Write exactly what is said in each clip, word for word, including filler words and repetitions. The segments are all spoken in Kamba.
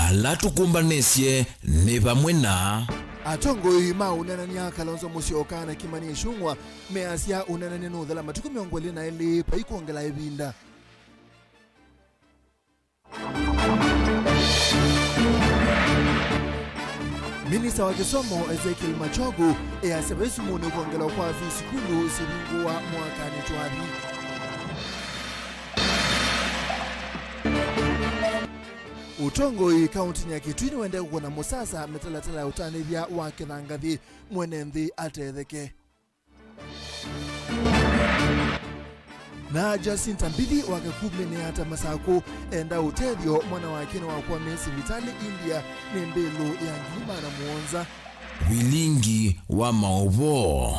Ala tũkũmbanĩsye nĩ vamwe na. Atongoi ma ũneenany'a Kalonzo Musyoka na Kimani Ichung'wa measya ũneenany'a nũthela matukũ mĩongo ĩlĩ na elĩ vai kwongela ĩvinda. Minista wa kĩsomo Ezekiel Machogu easya vai sumũnĩ kwongelwa kwa vi sukulu sivingũwa mwakanĩ twathi. Ũtongoi kauntinĩ ya Kitui nĩwendee kũkũna mũsasa mĩtalatala ya ũtanĩthya wa kĩthangathĩ mwene nthĩ atetheke. Na Jacinta Mbithi wa Kakumi nĩ ata Masakũ enda ũtethyo, mwana wake nĩwakwamie sivitalĩ India nĩ mbĩlũ ya ngili maana mũonza. Vilingi wa maũvoo.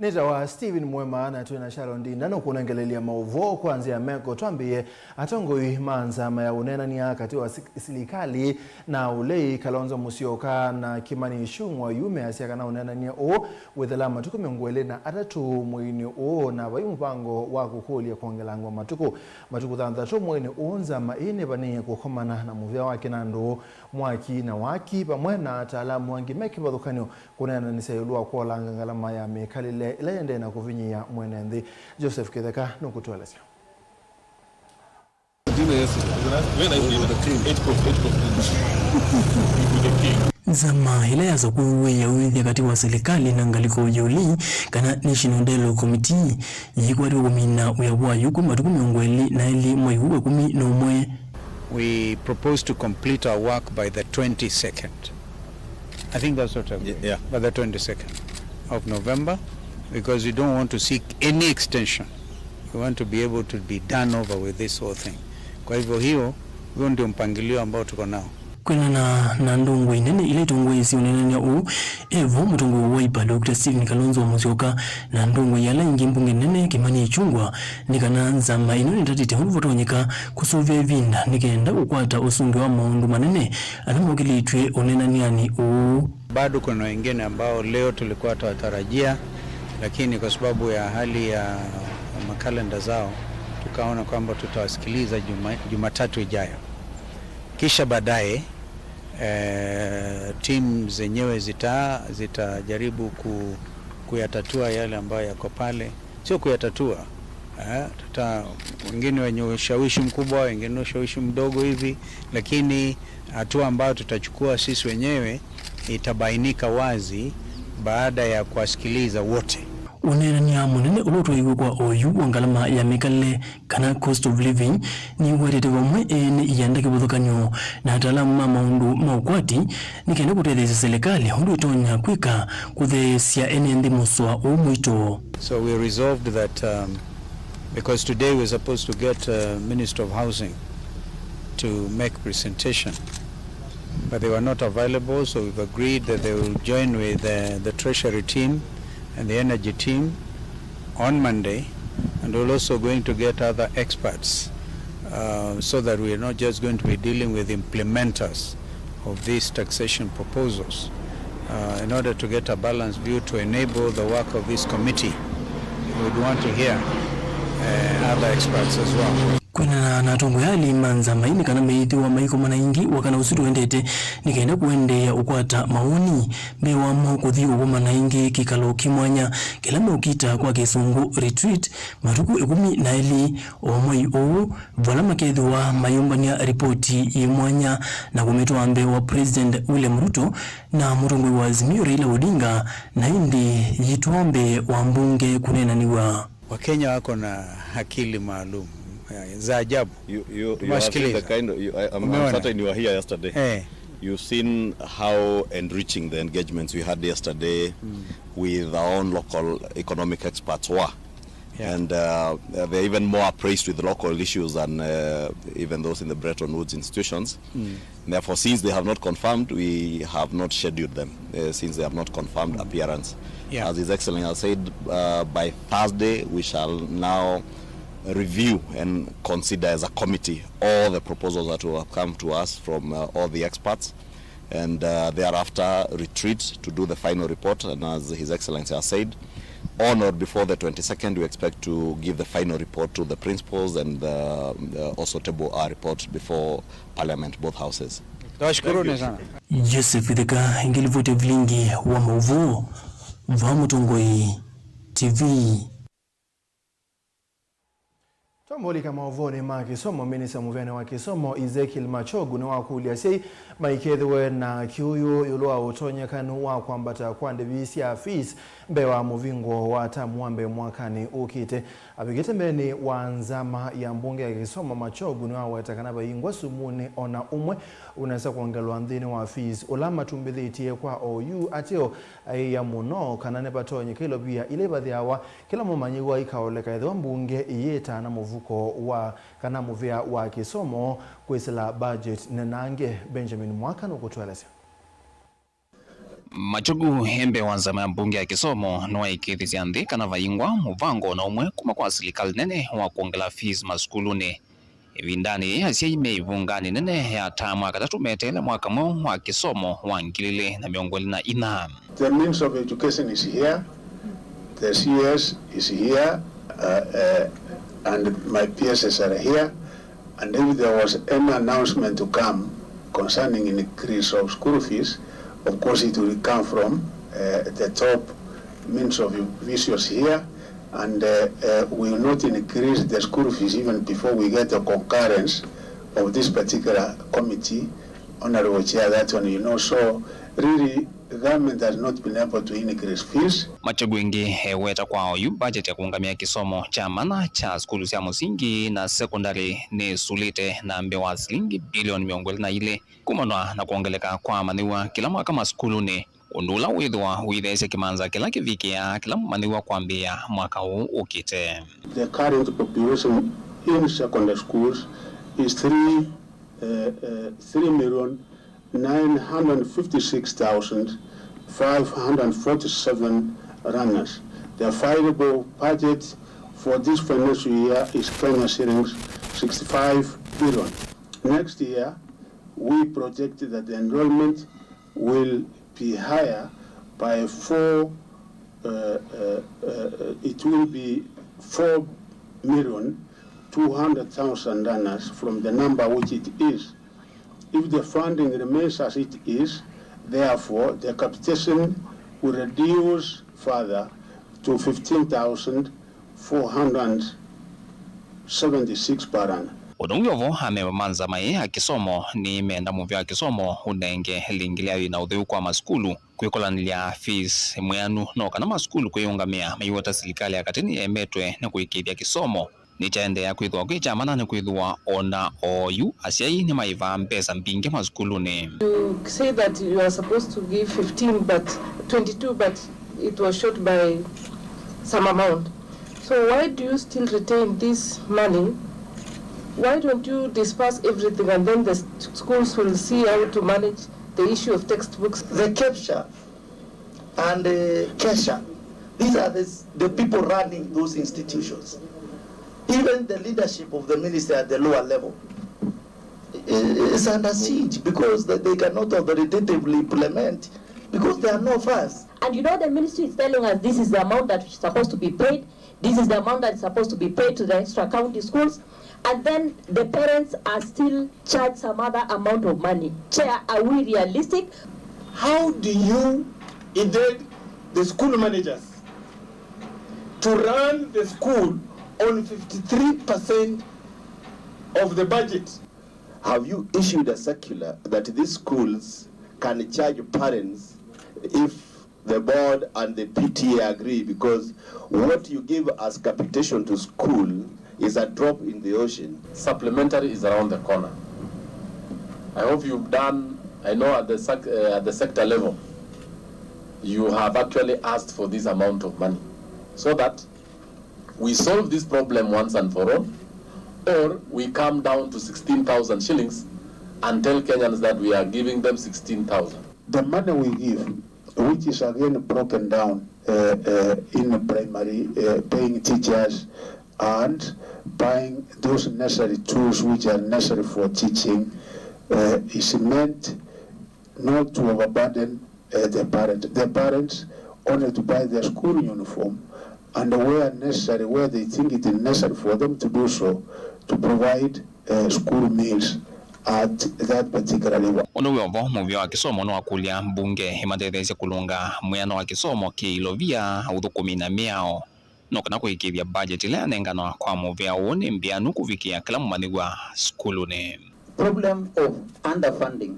Nĩtawa Stephen Mwema na twĩ na Sharon Ndinda nũkũnengelelya maũvoo kwa nzĩa ya meko. Twambĩĩe, atongoi ma nzama ya ũneenany'a katĩ wa si-, silikalĩ na ũlei, Kalonzo Musyoka na Kimani Ichung'wa, yu measya kana ũneenany'a ũũ wĩthela matukũ mĩongo ĩlĩ na atatũ mweinĩ ũũ, na vai mũvango wa kũkũlya kwongelangwa matukũ. Matukũ thanthatũ mweinĩ ũũ, nzama ĩĩ nĩvanĩĩe kũkomana na mũvĩa wa kĩnandũ, mwaki na waki, vamwe na ataalamu angĩ me kĩvathũkany'o kũneenanĩsya ĩũlũ wa kwolanga ngalama ya mĩkalĩle ĩla ĩendee na kũvinyĩĩa mwene nthĩ. Joseph Kĩtheka nũkũtũelesya. Nzama ĩla yasakuiwe ya ũĩthya katĩ wa silikalĩ na ngalĩko ya ũlei, kana National Dialogue Committee, yĩkwatĩwe kũmina wĩa wayo kwĩ matukũ mĩongo ĩlĩ na elĩ mwei ũũ wa ĩkũmi na ũmwe. We propose to complete our work by the twenty-second. I think that's what I've, yeah, by the twenty-second of November, because we don't want to seek any extension. We want to be able to be done over with this whole thing. Kwa hivyo hiyo, huo ndio mpangilio ambao tuko nao. Kwĩanana na ndongoi nene ila itongoesye ũneenany'a ũũ, evo mũtongoi wa Wiper, Doctor Stephen Kalonzo Musyoka, na ndongoi ala ingĩ mbunge nene, Kimani Ichung'wa, nĩ kana nzama ĩno nĩtatĩte ũndũ vatonyeka kũsũvĩa ĩvinda nĩ kenda kũkwata ũsũngĩo wa maũndũ manene ala mokĩlĩtw'e ũneenany'anĩ ũũ. Bado kuna wengine ambao leo tulikuwa tunatarajia, lakini kwa sababu ya hali ya makalenda zao, tukaona kwamba tutawasikiliza Juma-, Jumatatu ijayo. Kisha baadaye, eh, timu zenyewe zita-, zitajaribu ku-, kuyatatua yale ambayo yako pale. Sio kuyatatua, eh, tuta-, wengine wenye ushawishi mkubwa, wengine ushawishi mdogo hivi, lakini hatua ambayo tutachukua sisi wenyewe itabainika wazi baada ya kuwasikiliza wote. Ũneenany'a mũnene ũla ũtwaiwe kwa oyu wa ngalama ya mĩkalĩle, kana cost of living, nĩwetete vamwe ene ianda kĩvathũkany'o na ataalamu ma maũndũ ma ũkwati, nĩ kenda kũtetheesya silikalĩ ũndũ ĩtonya kwĩka kũtheesya ene nthĩ mũsoa ũũ mũito. So we resolved that, um, because today we're supposed to get, uh, Minister of Housing to make presentation, but they were not available, so we've agreed that they will join with, uh, the Treasury team and the Energy team on Monday, and we're also going to get other experts, uh, so that we are not just going to be dealing with implementers of these taxation proposals, uh, in order to get a balanced view to enable the work of this committee. We would want to hear, uh, other experts as well. Kwĩanana na atongoi ala ma nzama ii, nĩ kana meĩthĩwa maikomana ĩngĩ wakana ũsu tũendete, nĩ kenda kũendeea ũkwata mawoni mbee wamo kũthi ũkomana ĩngĩ kĩkalo kĩ mwanya kĩla meũkita kwa kĩsũngũ retreat, matukũ ĩkũmi na elĩ o mwei ũũ, vala makethĩwa mayũmbany'a ripoti yĩ mwanya na kũmĩtwaa mbee wa President William Ruto na mũtongoi wa Azimio Raila Odinga, na ĩndĩ yĩtwawa mbee wa mbunge kũneenanĩw'a. Wakenya wako na akili maalum, eh, za ajabu. You, you, you have seen the Tumewasikiliza. Kind of, you, I, I'm, I'm Umeona? Certain you were here yesterday. Eh. You've seen how enriching the engagements we had yesterday with our own local economic experts were. Yeah. And, uh, they're even more appraised with local issues than, uh, even those in the Bretton Woods institutions. Therefore, since they have not confirmed, we have not scheduled them, uh, since they have not confirmed appearance. Yeah. As His Excellency has said, uh, by Thursday, we shall now review and consider as a committee all the proposals that will have come to us from, uh, all the experts. And, uh, thereafter retreat to do the final report. And as His Excellency has said, On or before the twenty-second, we expect to give the final report to the principals and the, uh, also table our report before Parliament, both houses. Twashukuruni sana. Joseph Itheka, ngilivoti ya vilingi wa mauvoo, va Mũtongoi T V. Twamũlika maũvonĩ ma kĩsomo, minista mũvĩanĩ wa kĩsomo Ezekiel Machogu nĩwakũlya asyai maikethĩwe na kĩũyũ ĩũlũ wa ũtonyekanu wa kwambata kwa ndĩvi sya fees mbee wa mũvingo wa tamu wa mbee mwakanĩ ũkĩte. Avikĩte mbeenĩ wa nzama ya mbunge ya kĩsomo, Machogu nĩwaweta kana vaingwa sumunĩ ona ũmwe ũnesa kwongelwa nthĩnĩ wa fees ũla matumbĩthĩtye kwa oyu ateo aĩĩa mũno kana nĩvatonyeka ilovia ila ivathĩawa kĩla mũmanyĩw'a ikaoleka ethĩwa mbunge ĩyĩtaa na mũvuko wa kana mũvĩa wa kĩsomo kwĩsĩla budget nenange. Benjamin Mwaka nũkũtũelesya. Machogu e mbee wa nzama ya mbunge ya kĩsomo nĩwaĩkĩĩthĩsya nthĩ kana vaingwa mũvango ona ũmwe kuma kwa silikalĩ nene wa kwongela fees masukulunĩ. Ĩvindanĩ yĩĩ, asyai me ivunganĩ nene ya tamu wa katatũ meteele mwaka mweũ wa kĩsomo wa ngili ilĩ na mĩongo ĩlĩ na inya. The Minister of Education is here, the C S is here, uh, uh, and my P Ss are here, and if there was any announcement to come concerning increase of school fees, of course it will come from, uh, the top Minister of Officials here, and, uh, uh, we will not increase the school fees even before we get the concurrence of this particular committee. Honorable Chair, that one you know. So really, the government has not been able to increase fees. Machogu ĩngĩ eweta kwa oyu budget ya kũũngamĩa kĩsomo kya mana kya sukulu sya mũsingi na sekondalĩ nĩsulĩte na mbee wa silingi bilioni mĩongo ĩlĩ na ilĩ kumanwa na kwongeleka kwa amanyĩw'a kĩla mwaka masukulunĩ. Ũndũ ũla wĩthĩwa ũitheesya kĩmanza kĩla kĩvikĩaa kĩla mũmanyĩw'a kwambĩĩa mwaka ũũ ũkĩte. The current population in secondary schools is three, uh, uh, three million nine hundred fifty-six thousand five hundred forty-seven runners. The available budget for this financial year is Kenya shillings sixty-five billion. Next year, we project that the enrollment will be higher by four, uh, uh, uh, it will be four million two hundred thousand learners from the number which it is. If the funding remains as it is, therefore, the capitation will reduce further to fifteen thousand four hundred seventy-six per annum. Ũndũ wĩ o vo, amemba ma nzama ĩĩ ya kĩsomo nĩmenda mũvĩa wa kĩsomo ũnenge lĩngĩ lĩayo na ũtheu kwa masukulu kwĩkolanĩlya fees mwĩanu, no kana masukulu kwĩyĩũngamĩa maiweta silikalĩ ya katĩ nĩyemetwe nĩ kũĩkĩĩthya kĩsomo nĩkyaendeea kwĩthĩwa kwĩ kya mana, nĩkwĩthĩwa o na oyu asyai nĩmaĩvaa mbesa mbingĩ masukulunĩ. You say that you are supposed to give fifteen, but twenty-two, but it was short by some amount. So why do you still retain this money? Why don't you disperse everything and then the s-, schools will see how to manage the issue of textbooks? The capture and, uh, Kesha, these are the, the people running those institutions. Even the leadership of the ministry at the lower level i-, is under siege because they, they cannot authoritatively implement because there are no funds. And you know, the ministry is telling us this is the amount that is supposed to be paid, this is the amount that is supposed to be paid to the extra county schools, and then the parents are still charged some other amount of money. Chair, are we realistic? How do you invade the school managers to run the school on fifty-three percent of the budget? Have you issued a circular that these schools can charge parents if the board and the P T A agree? Because what you give as capitation to school is a drop in the ocean. Supplementary is around the corner. I hope you've done, I know at the sec-, uh, at the sector level, you have actually asked for this amount of money so that we solve this problem once and for all, or we come down to sixteen thousand shillings and tell Kenyans that we are giving them sixteen thousand. The money we give, which is again broken down, uh, uh, in primary, uh, paying teachers and buying those necessary tools which are necessary for teaching, uh, is meant not to overburden, uh, the parent. The parents only to buy their school uniform and where necessary, where they think it is necessary for them to do so, to provide, uh, school meals at that particular level. Ũndũ wĩ o vo, mũvĩa wa kĩsomo nĩwakũlya mbunge ĩmatetheesye kũlũnga mwĩano wa kĩsomo kĩ Ilovia, ũthũkũmi na mĩao, no kana kũĩkĩĩthya budget ĩla yanenganwa kwa mũvĩa ũũ nĩ mbĩanu kũvikĩa kĩla mũmanyĩw'a sukulunĩ. Problem of underfunding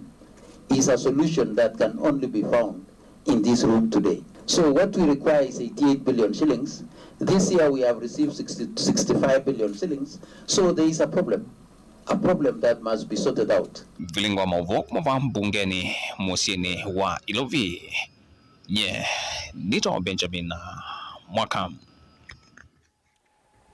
is a solution that can only be found in this room today. So what we require is eighty-eight billion shillings. This year we have received sixty, sixty-five billion shillings. So there is a problem, a problem that must be sorted out. Vilingi wa maũvoo kuma vaa mbungenĩ mũsyĩnĩ wa Ilovi. Nye nĩtawa Benjamin Mwaka.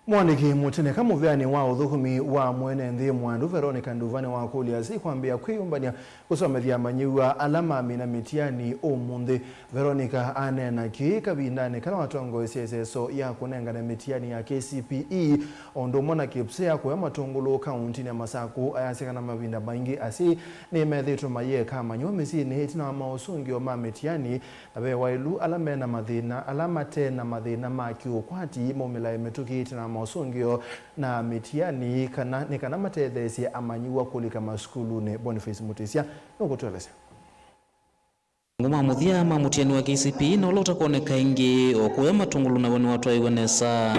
Mũandĩki mũtene ka mũvĩanĩ wa ũthũkũmi wa mwene nthĩ mwandu Veronica Nduva nĩwakũlya asyai kwambĩĩa kwĩyũmbany'a kũsomethya amanyĩw'a ala mamina mĩtiani ũmũnthĩ. Veronica aneena kĩĩ kavindanĩ kala watongoesye ĩseso ya kũnengane mĩtiani ya K C P E o ũndũ ũmwe na KPSEA kũya Matũngũlũ kaũntinĩ ya Masakũ. Ayasya kana mavinda maingĩ asyai nĩmethĩĩtwe mayĩeka amanyĩw'a mĩsyĩnĩ ĩtina wa maũsũngĩo ma mĩtiani, na ve waĩlu ala me na mathĩna, ala mate na mathĩna ma kĩũkwati maumĩlae mĩtũkĩ ĩtina wa maũsũngĩo na mĩtiani, kana, nĩ kana matetheesye amanyĩw'a kũlika masukulunĩ. Boniface Mutisya nũkũtũelesya. Ngũma mũthya ma mũtiani wa K C P E na ũla ũtakoneka ĩngĩ o kũya Matũngũlũ naw'o nĩwatwaĩwe nesa.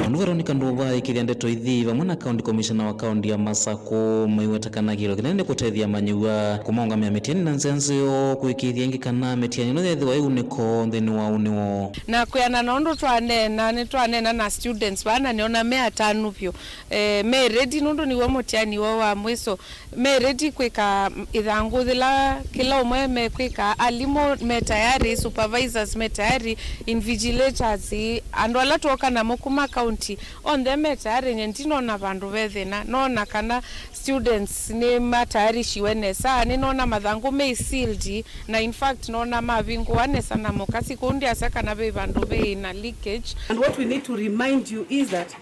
Nũndũ Veronica Nduva aĩkĩĩthya ndeto ithi vamwe na County Commissioner wa kaunti ya Masakũ maiweta kana kĩĩlo kĩnene nĩ kũtethya amanyĩw'a kũmaũngamĩa mĩtiani na nzĩa nzeo, kũĩkĩĩthya ĩngĩ kana mĩtiani ĩno yethĩwa ĩunĩko nthĩnĩ wa ũnĩ woo. Na kwĩana na ũndũ twaneena, nĩtwaneena na students vaa na nĩona me atanu vyũ, eh, me ready nũndũ nĩw'o mũtiani woo wa mwĩso. Me ready kwĩka ĩthangũ yĩla kĩla ũmwe mekwĩka, alimũ me tayari, supervisors me tayari, invigilators, andũ ala twoka namo kuma county, onthe me tayari. Nye ndinona vandũ ve thĩna, nona kana students nĩmatayarishiwe nesa, nĩnona mathangũ me sealed, na in fact nona mavingũwa nesa na mokasi, kũu ndiasya kana ve vandũ ve na leakage. And what we need to remind you is that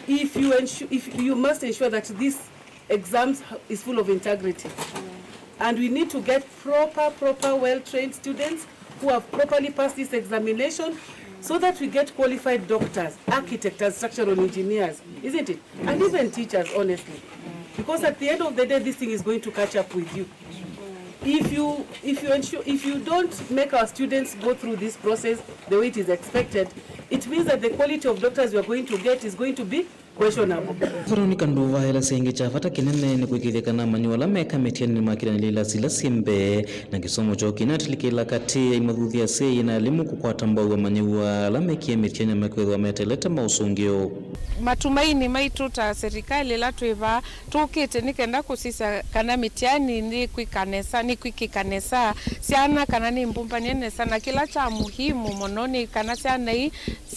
if you ensure, if you must ensure that this exams is full of integrity. And we need to get proper, proper, well-trained students who have properly passed this examination so that we get qualified doctors, architects, and structural engineers, isn't it? And even teachers, honestly. Because at the end of the day, this thing is going to catch up with you. If you, if you ensure, if you don't make our students go through this process the way it is expected, it means that the quality of doctors we are going to get is going to be questionable. Veronica Nduva aelesya ĩngĩ kya vata kĩnene nĩ kũĩkĩĩthya kana amanyĩw'a ala meka mĩtiani nĩmakilanĩlya ilasi ila syĩ mbee, na kĩsomo kyoo kĩnatilikĩla katĩ aimathuthya asyai na alimũ kũkwata mbau amanyĩw'a ala mekie mĩtiani na mekwĩthĩwa meteelete maũsũngĩo. Matumaini maitũ ta serikali ĩla twĩ vaa tũkĩte nĩ kenda kũsisya kana mĩtiani nĩkwĩka nesa, nĩkwĩkĩka nesa, syana kana nĩ mbumbany'e nesa, na kĩla kya muhimu mũno nĩ kana syana ii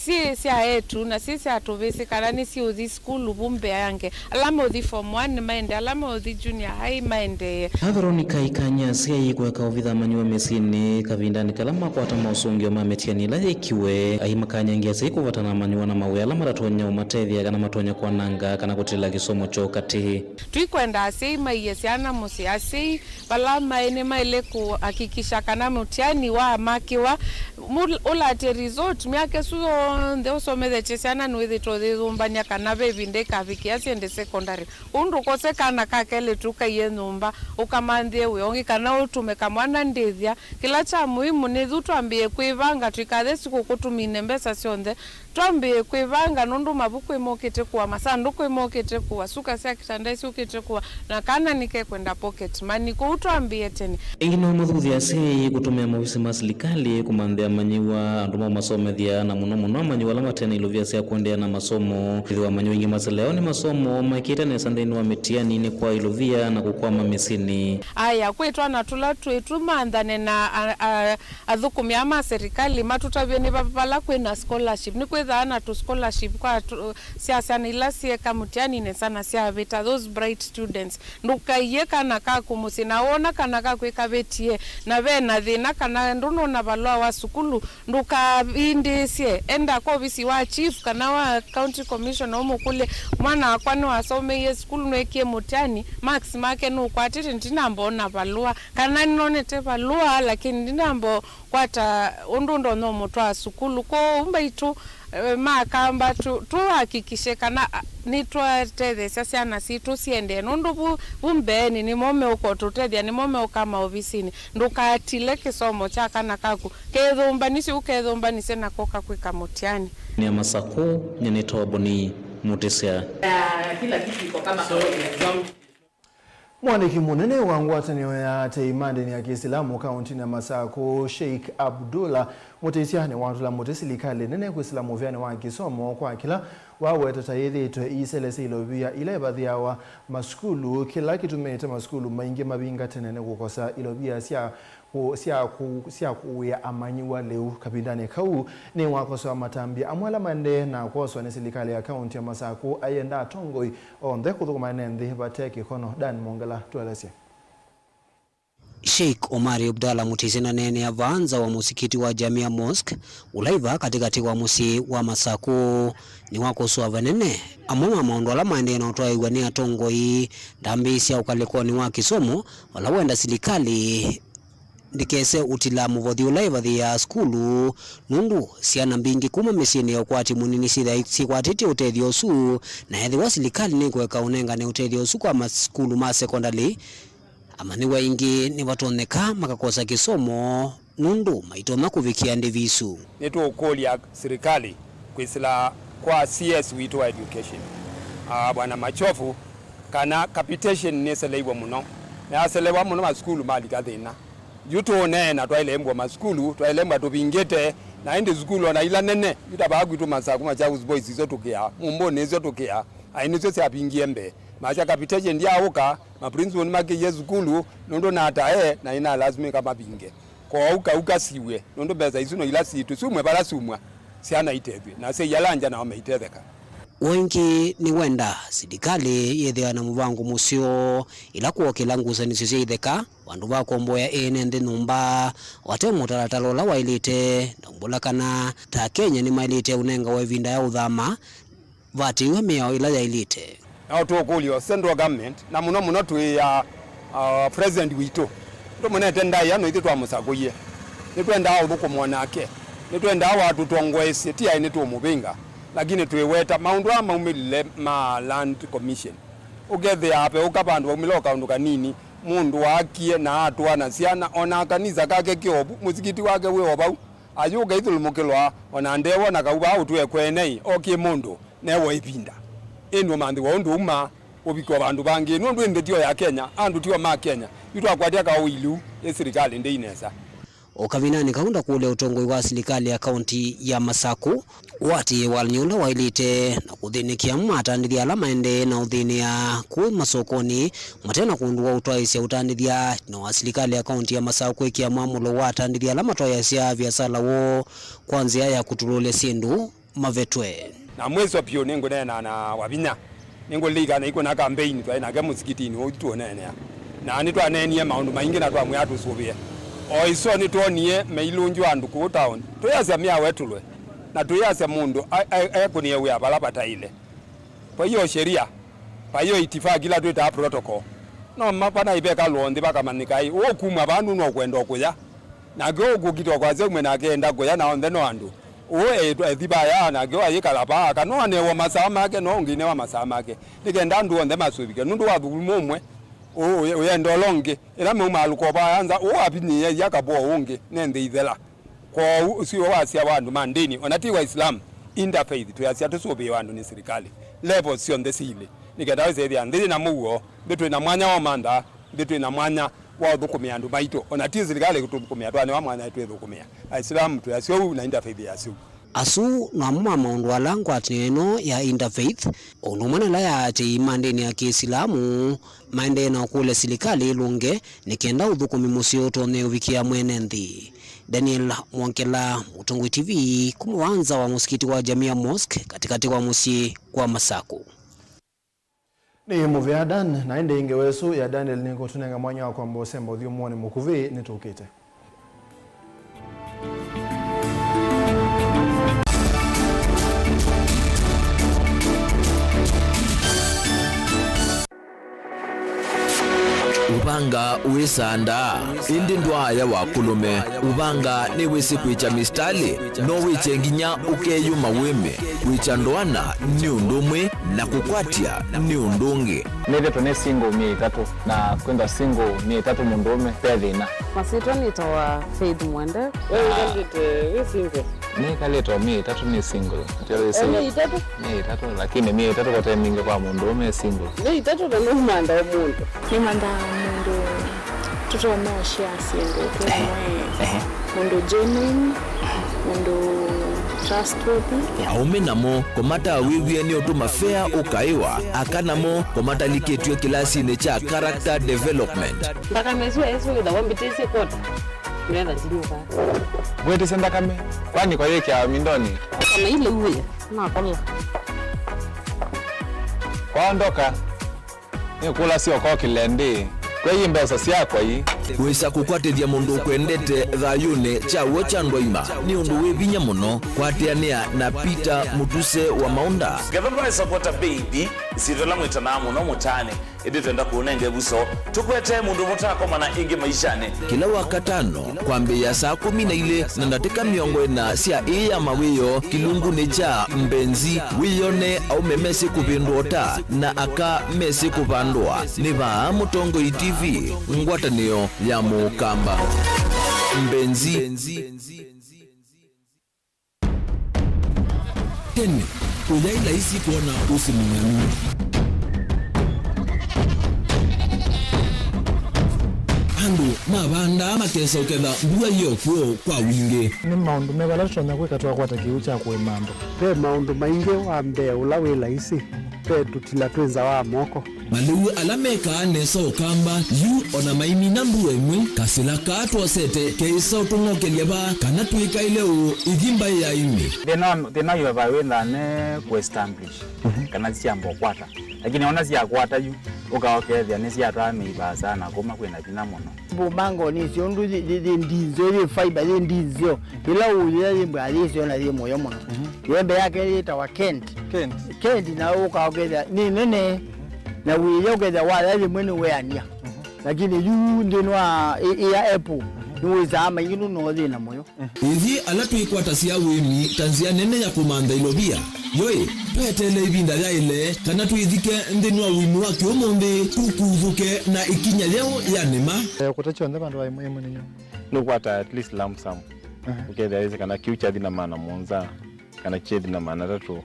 syĩ sya etu na syĩ sya tũvĩsĩ kana nĩsyĩũthi sukulu vu mbeange. Ala meũthi form one nĩmaendee, ala meũthi junior high maendee. A Veronica aikany'a asyai kũeka ũvitha amanyĩw'a mĩsyĩnĩ kavindanĩ kala makwata maũsũngĩo ma mĩtiani ĩla yĩkiwe. Aimakany'a ĩngĩ asyai kũvatana amanyĩw'a na mawĩa ala matatonya ũmatethya kana matonya kwananga kana kũtĩla kĩsomo kyoo katĩ. Tũikwenda asyai maie syana mũsyĩ. Asyai vala maĩ nĩmaĩle kũhakikisha kana mũtiani wamakĩwa, mul-, ũlatye result, myaka ĩsu yonthe ũsomethetye syana nĩwĩthĩtwe ũyĩyũmbany'a kana ve ĩvinda ĩkavikĩa syende secondary. Ũu ndũkose kana ka kelĩtu kaiye nyũmba, ũkamanthĩe wĩa ũngĩ, kana ũtũme kamwana ndĩthya. Kĩla kya mũimu nĩ yu twambĩĩe kwĩvanga, tũikathe sikũkũ tũmine mbesa syonthe. Twambĩĩe kwĩvanga, nũndũ mavuku ĩmokĩte kũa, masandũkũ ĩmokĩte kũa, suka sya kĩtanda syũkĩte kũa, na kana nĩkekwenda pocket money. Kwoou twambĩĩe tene. Ĩngĩ no mathuthye asyai kũtũmĩa maovisi ma silikalĩ kũmanthĩa amanyĩw'a, andũ ma ũmasomethya, na mũno mũno amanyĩw'a ala mate na ilovia sya kũendeea na masomo. Ĩthĩwa amanyĩw'a aingĩ masileo nĩ masomo maikĩte nesa nthĩnĩ wa mĩtiani nĩ kwa ilovia na kũkwama mĩsyĩnĩ. Aya, kwĩ twana tũla twĩtu manthane na a, a, athũkũmi aa ma serikali matũtavye nĩ va-, vala kwĩ na scholarship. Nĩkwĩthaa na tũ scholarship kwa tũ, sya syana ila syĩka mũtiani nesa na syavĩta, those bright students. Ndũkaiye kana kaku mũsyĩ, na woona kana kaku ĩkavĩtie, na ve na thĩna, kana ndũnona valũa wa sukulu, ndũkavindĩĩsye. Enda kwa ovisi wa chief kana wa county commissioner ũmũ Ũkũlye, mwana wakwa nĩwasomeie sukulu, nwekie mũtiani, marks make nũkwatĩte, ndinamba ona valũa, kana nĩnonete valũa, lakini ndinamba kwata ũndũ ndonya ũmũtwaa sukulu. Kwoou mbaitũ, eh, makamba tu-, tũhakikishe kana, ah, nĩtwatetheesya syana sitũ siendee, nũndũ vu, vu mbeenĩ nĩmo meũka ũtũtethya, nĩmo meũka maovisinĩ. Ndũkatile kĩsomo kya kana kaku kethũmbanisye, ũkethũmbanisye nako kakwĩka mũtiani. Nĩ Masakũ, nyie nĩ Toboni Mutisya. Kila kitu iko kama kawaida. Mwandĩki mũnene wa ngwatanĩo ya atei ma ndĩni ya Kĩislamu kaũntĩnĩ ya Masakũ, Sheikh Abdullah Mutisya, nĩwatũla mũtĩ silikalĩ nene kwĩsĩla mũvĩanĩ wa kĩsomo kwa kĩla waweta ta yĩthĩĩtwe iisele sya ilovia ila ivathĩawa masukulu, kĩla kĩtumĩte masukulu maingĩ mavinga tene nĩ kũkosa ilovia sya kũ-, sya kũ-, sya kũĩa amanyĩw'a lĩu. Kavindanĩ kau, nĩwakosoa matambya amwe ala maendee na kwoswa nĩ silikalĩ ya kaũntĩ ya Masakũ, ayenda atongoi onthe kũthũkũma ene nthĩ vate kĩkono. Dan Mongela, tũelesye. Sheikh Omari Abdallah Mutisya naneenea vaa nza wa mũsikiti wa Jamia Mosque, ũla wĩ vaa katĩkatĩ wa mũsyĩ wa Masakũ. Nĩwakosoa vanene amwe ma maũndũ ala maendee na ũtwaĩw'a nĩ atongoi, ndambĩĩsya ũkalĩkonĩ wa kĩsomo, vala wenda silikalĩ ndĩkese ũtila mũvothi ũla ĩvathĩĩaa sukulu, nũndũ syana mbingĩ kuma mĩsyĩnĩ ya ũkwati mũnini syĩthĩawa syĩkwatĩtye ũtethyo ũsu, na ethĩwa silikalĩ nĩkũeka ũnengane ũtethyo ũsu kwa masukulu ma sekondalĩ, amanyĩw'a aingĩ nĩvatonyeka makakosa kĩsomo nũndũ maitonya kũvikĩa ndĩvi isu. Nĩtũũkũlya silikalĩ kwĩsĩla kwa C S witũ wa education, ah, Bwana Machofu, kana capitation nĩseleiwe mũno, na yaselewa mũno, masukulu malika thĩna. Yu tũũneena twaĩle mbwa masukulu, twaĩle mbwa tũvingĩte, na ĩndĩ sukulu ona ila nene, yu ta vaa kwitũ Masakũ, Machakos Boys isyo tũkĩaa, Mumbũnĩ isyo tũkĩaa, aĩ nĩsyo syavingie mbee. Masya capitation ndyaũka, ma principal nĩmakĩie sukulu, nũndũ natae, na ĩnalasimĩka mavinge. Kwoou kau kasiw'e, nũndũ mbesa isu no ila sitũ, syumwe vala syumwa, syana itethw'e, na asyai ala ngya nao maitetheka. Ũũ ĩngĩ nĩ wenda silikalĩ yĩthĩawa na mũvango mũseo ĩla kwookĩla ngusanĩsyo sya itheka, vandũ va kũomboea ene nthĩ nyũmba, vate mũtalatala ũla waĩlĩte, na ũmbũla kana ta Akenya nĩmaĩlĩte ũnengawa ĩvinda ya ũthama, vatĩĩwe mĩao ĩla yaĩlĩte. No tũũkũlya o central government, na mũno mũno twĩ ya, uh, president witũ. Tũmũnete ndaĩa no ithyĩ twamũsakũie. Nĩtwendaa ũthũkũma o nake. Nĩtwendaa watũtongoesye, ti aĩ nĩtũũmũvĩnga. Lakini twĩweta maũndũ aa maumĩlile ma Land Commission. Ũkethĩa apeũka vandũ vaumĩla o kaũndũ kanini, mũndũ waakie na atũa na syana, o na kanisa kake ke o vu, mũsikiti wake wĩ o vau. Ayũka ithũlũmũkĩlwa, o na ndewona kau vaa ũtwĩe kwenei, o kĩ mũndũ newa ĩvinda. Ĩndĩ ũmanthĩwa ũndũ uma, ũvikwa vandũ vangĩ, nũndũ ĩndĩ tio ya Kenya, andũ tio ma Kenya, yu twakwatya kaũilu, ĩ silikalĩ ndĩi nesa. O kavindanĩ kau ndakũlya ũtongoi wa silikalĩ ya kaũntĩ ya Masakũ ũatĩĩe walany'o ũla waĩlĩte na kũthĩnĩkĩa amwe ma atandĩthya ala maendee na ũthĩnĩa kũũ masokonĩ mate na kũndũ wa ũtwaĩĩsya ũtandĩthya, na wa silikalĩ ya kaũntĩ ya Masakũ kwĩkĩa mwamũlo wa atandĩthya ala matwaĩĩasya viasala woo kwa nzĩa ya kũtũlũlya syĩndũ mavetwe. Na mwĩso vyũ nĩngũneena na Wavinya. Nĩngũlilikana ĩkwĩ na kambeini twaĩ nake mũsikitinĩ ũũ tũũneenea. Na nĩtwaneenie maũndũ maingĩ na twamwĩa atũsũvĩe. O ĩso nĩtwonie meilũngyo andũ kũũ taoni. Tũyasya mĩao ĩtũlwe. Na tũyasya mũndũ a-, a-, ekũnĩe wĩa vala vataĩle. Kwa hiyo sheria, kwa hiyo itifaki ila twĩtaa protocol. No ma-, vana iveka lwonthe vakamanyĩka ĩ, ũũ kumwa vandũ no kwenda kũya. Nake ũkũkita kwasya umwe nake enda kũya na onthe no andũ. Ũũ eĩtwa ethi vaya, nake ayĩkala vaa, kana onewa masaa make, no ũngĩ newa masaa make. Nĩ kenda andũ onthe masũvĩke, nũndũ wa thũkũma ũmwe, ũũ ũyenda ũla ũngĩ. Ĩla maumaa lũkova ya nza, ũũ avinyĩĩa ia kavoo ũngĩ, ne nthĩ ithela. Kwoou ũsu wasya wa andũ ma ndĩni, ona ti Waislamu, interfaith, twĩasya tũsũvĩĩwe andũ nĩ silikalĩ, level syonthe syĩlĩ, nĩ kenda wĩsethĩa nthĩ yĩ na mũuo, nthĩ twĩ na mwanya wa ũmantha, nthĩ twĩ na mwanya wa ũthũkũmĩa andũ maitũ, ona ti silikalĩ kũtũthũkũmĩa, twanewa mwanya twĩthũkũmĩa. Aisilamu twĩasya ũu na interfaith yasya ũu. Asu no amwe ma maũndũ ala ngwatanĩo ĩno ya Interfaith, o ũndũ ũmwe na ĩla ya atĩĩi ma ndĩni ya Kĩisilamu, maendee na ũkũlya silikalĩ ĩlũnge nĩ kenda ũthũkũmi mũseo ũtonye ũvikĩa mwene nthĩ. Daniel Mwongela, Mũtongoi T V, kuma vaa nza wa mũsikiti wa Jamia Mosque, katĩkatĩ wa mũsyĩ wa Masakũ. Nĩ mũvea Dan, na ĩndĩ ngewa ĩsu ya Daniel nĩkũtũnenga mwanya wa kwamba ũsemba ũthyũmũonĩ mũkuvĩ nĩtũkĩte. Ũvanga wĩsandaa, ĩndĩ ndwaaya wa kũlũme. Ũvanga nĩwĩsĩ kwĩkya mĩsitalĩ, no wĩkye nginya ũkeyũma wĩme. Kwĩkya ndoana nĩ ũndũ ũmwe, na kũkwatya nĩ ũndũ ũngĩ. Nĩthĩtwe nĩ single myei ĩtatũ, na kwĩthwa single myei ĩtatũ mũndũũme, ve thĩna. Masyĩtwa nĩtawa Faith Mwende. We wĩkalĩte wĩ single? Nĩkalĩte o myei ĩtatũ nĩ single. Myei ĩtatũ? Myei ĩtatũ, lakini myei ĩtatũ kote mingĩ kwa mũndũũme e single. Myei ĩtatũ na nũmantha o mũndũ. Nĩmanthaa mũndũ tũtonya ũshare syĩndũ twĩ vamwe, mũndũ genuine, mũndũ trustworthy. Aũme namo kũmatawĩw'ĩa nĩ ũndũ mafea ũkaĩwa, aka namo kũmatalikĩtw'e kĩlasinĩ kya character development. Nthakame ĩsu ĩsu wĩthawa mbĩtĩsye kota. Nĩgetha ndinyuka. Ngwĩtĩsye nthakame, kwani kwayĩkĩawa mindonĩ? Kana ile uwe, nakola. Kwaondoka, nĩkũlasya ũkokĩle ndĩ, kwei mbesa syakwa ii. Wĩsa kũkwatĩthya mũndũ ũkwendete thayũnĩ kya w'o kya ndwaima nĩ ũndũ wĩ vinya mũno. Kwatĩanĩa na Peter Mũtuse wa Maũnda. Ngetha ndwaĩsa kwota baby, isyĩtwa ĩla mwĩtanaa mũno mũtaanĩ. Ĩndĩ twenda kũũnenga ĩvuso, tũkwetee mũndũ mũtakomana ĩngĩ maishanĩ. Kĩla Wakatano, kwambĩĩa saa kũmi na ilĩ na ndatĩka mĩongo ĩna sya ĩĩ ya mawĩoo kĩlungunĩ kya Mbenzi, wĩyone aũme mesĩ kũvĩndũa ũta na aka mesĩ kũvandũa. Nĩ vaa Mũtongoi T V, ngwatanĩo ya Mũkamba. Mbenzi. Tene, ũyaĩ laisi kwona ũsĩ mũng'anu. Andũ mavandaa makesa ũketha mbua yĩ o kw'o kwa wingĩ. Nĩ maũndũ meva ala tũtonya kwĩka twakwata kĩw'ũ kya kũĩma andũ? Ve maũndũ maingĩ. Wa mbee ũla wĩ laisi, ve tũtila twĩ nza wa moko. Malĩu ala mekaa nesa Ũkamba yu o na maimina mbua ĩmwe, kasĩla kaa twosete keĩsa ũtũng'okelya vaa kana twĩkaĩle ũũ ĩthi mbaĩ ya ĩmĩ. Thĩna wa, thĩna wa va wĩthaa ne kũ-establish, mhm, kana syamba ũkwata. Lakini ona syakwata yu, ũkaokethĩa nĩsyatwaa mĩivaa sana kuma kwĩna vinya mũno. Mbũmango nĩsyo ũndũ yĩ, yĩ, yĩ ndinzeo, yĩ fiber, yĩ ndinzeo. Ĩla ũyĩa yĩ mbwa yĩsyo na yĩ mũyo mũno. Mhm. Yembe yake yĩtawa Kent. Kent. Kent na ũkaokethĩa nĩ nene. Na wĩya ũkethĩa waya yĩmwe nĩweania. Mhm. Lakini yu nthĩnĩ wa ĩ-, ĩ ya apple, mhm, nĩwĩsaa maingĩ nũno thĩna mũyo. Ithyĩ ala twĩkwatasya ũĩmi ta nzĩa nene ya kũmantha ilovia, yoĩ, tweteele ĩvinda yaĩle kana twĩthike nthĩnĩ wa ũĩmi wa kĩũmũnthĩ, tũkuthũke na ĩkinya yeũ ya nĩma. Eh, kũta kyonthe vandũ va ĩmwe ĩmwe nĩ nyũmba. Nũkwata at least lump sum. Aha. Ũkethĩa ĩsĩ kana kĩu kyathi na maana mũonza, kana kyethi na maana atatũ.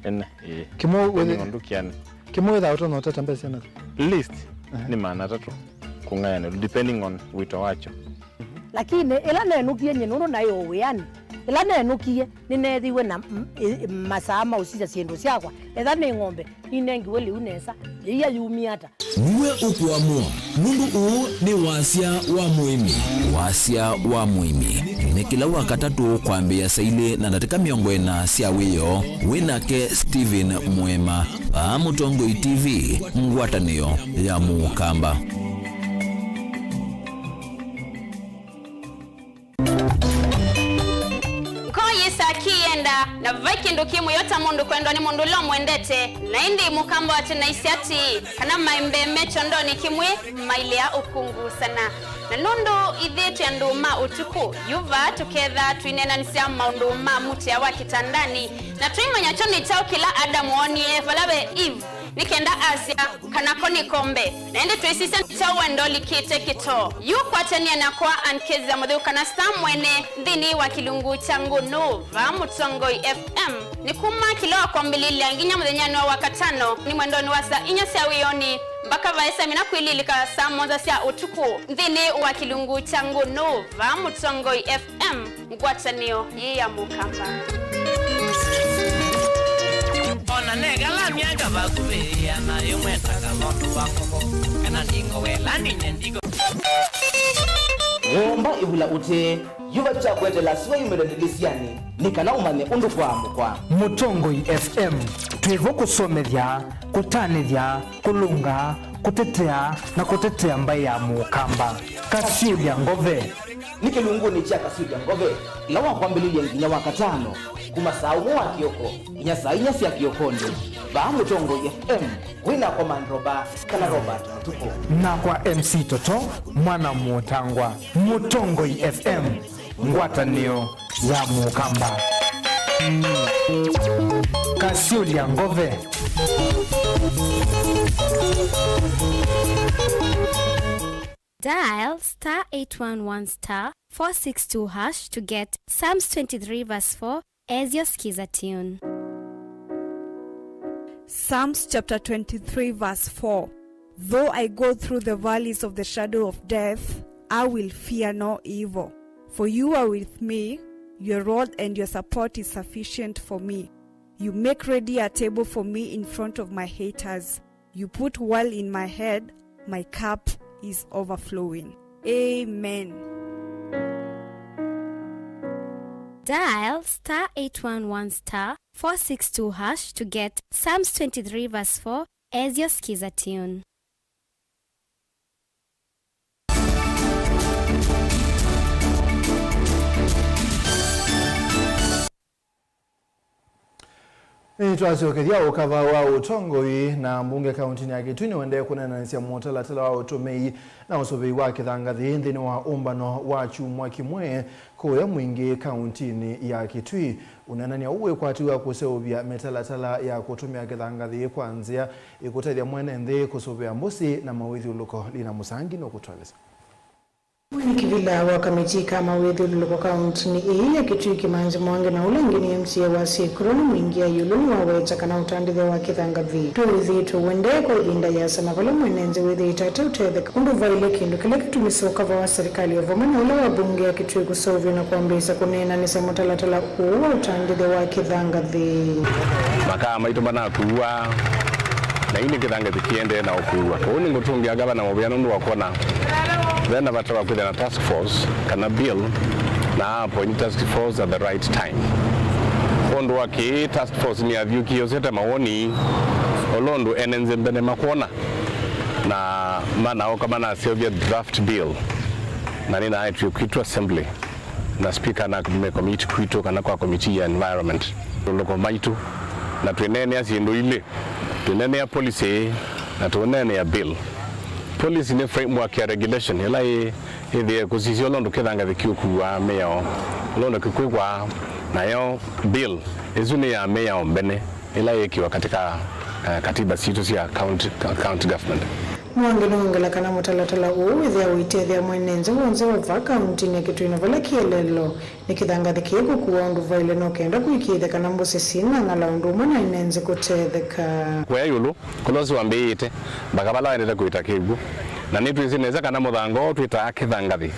Ene, ĩĩ. Kĩmwe wĩthĩ- Nĩ ũndũ kĩani. Kĩmwe wĩthaa ũtonya ũtata mbesa syana? Least, aha, nĩ maana atatũ kũng'ayanĩlwa, depending on wĩto wakyo. Lakini ĩla nenũkie nyie nũndũ naĩ o wĩanĩ, ĩla nenũkie nĩneethĩiwe na m-, ĩ-, masaa ma ũsisya syĩndũ syakwa, etha nĩ ng'ombe, ninengiwe lĩu nesa, yĩia yumie ata? Nue ũkũamũa, nũndũ ũũ nĩ wasya wa mũĩmi. Wasya wa mũĩmi nĩ kĩla Wakatatũ kwambĩĩa saa ilĩ na ndatĩka mĩongo ĩna sya wĩoo. Wĩ nake Stephen Mwema, vaa Mũtongoi T V, ngwatanĩo ya Mũkamba. Ngoo yĩsaa kĩyenda, na vai kĩndũ kĩ mũyo ta mũndũ kwendwa nĩ mũndũ ũla ũmwendete. Na ĩndĩ Mũkamba wa tene aisye atĩĩ, kana maembe me kyondonĩ kĩmwe mailea ũkungu sana. Na nũndũ ithyĩ twĩ andũ ma ũtukũ, yu vaa tũketha twĩneenanĩsya maũndũ ma mũtĩa wa kĩtandanĩ, na tũimanya kyo nĩ kyaũ kĩla Adamu woonie vala ve Eve, nĩ kenda asya, kana ko nĩ kombe. Na ĩndĩ twĩsisya nĩ kyaũ wendo ũlikĩte kĩtoo. Yu kwatania nakwa Ankezi ya Mũtheu kana Star Mwene nthĩnĩ wa kĩlungu kya Ngũnũ vaa Mũtongoi F M. Nĩ kuma kĩla wa kwambĩlĩlya nginya mũthenyanĩ wa Wakatano, nĩ mwendonĩ wa saa inya sya wĩonĩ mpaka vaĩsa mina kwĩlĩlĩka saa mũonza sya ũtukũ nthĩnĩ wa kĩlungu kya Ngũnũ vaa Mũtongoi F M. Ngwatanĩo yĩ ya Mũkamba. Ona nekala myaka vakuvĩ ĩana yĩmwe ta kavondu wa ngoko, kana ndingo wela nine ndigo. Womba ĩvula ũtee, yuva kya kwetela sua yumĩle ndĩlĩsyanĩ, nĩ kana ũmanye ũndũ kwaamũkwa. Mũtongoi F M, twĩ vo kũsomethya, kũtanĩthya, kũlũnga, kũtetea, na kũtetea mbaĩ ya Mũkamba. Kasyũlya Ngove. Nĩ kĩlungunĩ kya Kasyũlya Ngove, ĩla wa kwambĩlĩlya nginya Wakatano, kuma saa ũmwe wa kĩoko nginya saa inya sya kĩokonĩ. Vaa Mũtongoi F M, wĩ nakwa Mandroba kana Robert Mũtuku. Nakwa M C Toto, mwana Mũtangwa. Mũtongoi F M, ngwatanĩo ya Mũkamba. Kasyũlya ngove. Dial star eight one one star four six two hash to get Psalms twenty-three verse four as your skiza tune. Psalms chapter twenty-three verse four. Though I go through the valleys of the shadow of death, I will fear no evil. For you are with me, your rod and your support is sufficient for me. You make ready a table for me in front of my haters. You put oil in my head, my cup is overflowing. Amen. Dial star eight one one star four six two hash to get Psalms twenty-three verse four as your skiza tune. Nĩtwasyokethya ũkava wa ũtongoi na mbunge kauntinĩ ya Kitui nĩũendee kũneenanĩsya mũtalatala wa ũtũmĩi na ũsũvĩi wa kĩthangathĩ nthĩnĩ wa ũmbano wa kyumwa kĩmwe kũya mwingĩ kauntinĩ ya Kitui. Ũneenany'a ũũ wĩkwatĩw'a kũseũvya mĩtalatala ya kũtũmĩa kĩthangathĩ kwa nzĩa ĩkũtethya mwene nthĩ kũsũvĩa mbũsĩ na mawĩthyũlũko. Lina Mũsangi nũkũtũelesya. Mwene kĩvila wa kamĩtĩ ka mawĩthyũlũlũko kauntinĩ ĩĩ ya Kitui Kĩmanzi Mwangi na ũla ũngĩ nĩ M C A wa Syĩkũlũ nĩ Mwingi ya ĩũlũ nĩwaweta kana ũtandĩthya wa kĩthangathĩ twĩw'ĩthĩĩtwe ũendee kwa ĩvinda yĩasa na vala mwene nthĩ wĩthĩĩte ateũtetheka ũndũ vaĩle kĩndũ kĩla kĩtumĩsye ũkava wa serikali o vamwe na ũla wa mbunge ya Kitui kũseũvw'a na kwambĩĩsya kũneenanĩsya mũtalatala ũũ wa ũtandĩthya wa kĩthangathĩ. Makaa maitũ manakuwa, na yu nĩ kĩthangathĩ kĩendee na ũkuwa. Kwoou nĩngũtũngĩa ngavana mũvea nũndũ wa kwona ve na vata wa kwĩthĩa na task force kana bill, na appoint task force at the right time. Kwondũ wa kĩĩ, task force nĩyathyũkie yosete mawoni, ũla ũndũ ene nzĩ mbene makwona, na manaoka manaseũvya draft bill, na nĩnaetwie kwitũ assembly. Na speaker na me committee kwitũ kana kwa committee ya environment. Lũko maitũ, na twĩneenea syĩndũ ilĩ, twĩneenea policy na tũneenea bill. Policy nĩ framework ya regulation ĩla ĩ ĩthĩe kũsisya ũla ũndũ kĩthangathĩ kĩũkuaa mĩao, ũla ũndũ kĩkwĩkwaa, nayo bill ĩsu nĩ ya mĩao mbene ĩla yĩkĩwa katika, eh, katiba sitũ sya county, county government. Mwangi nũngela kana mũtalatala ũũ wĩthĩa ũitethya mwene nzĩ w'onthe wa vaa kauntinĩ ya Kitui na vala kĩeleelo nĩ kĩthangathĩ kĩĩ kũkuwa ũndũ vaĩle no kenda kũĩkĩĩthya kana mbũsĩ syĩnang'ala ũndũ ũmwe na ene nzĩ kũtetheka. Kũya ĩũlũ, kũla ũsu wambĩĩte, mbaka vala waendete kũĩta kĩw'ũ. Na nĩtwĩsĩ nesa kana mũthanga ũũ twĩtaa kĩthangathĩ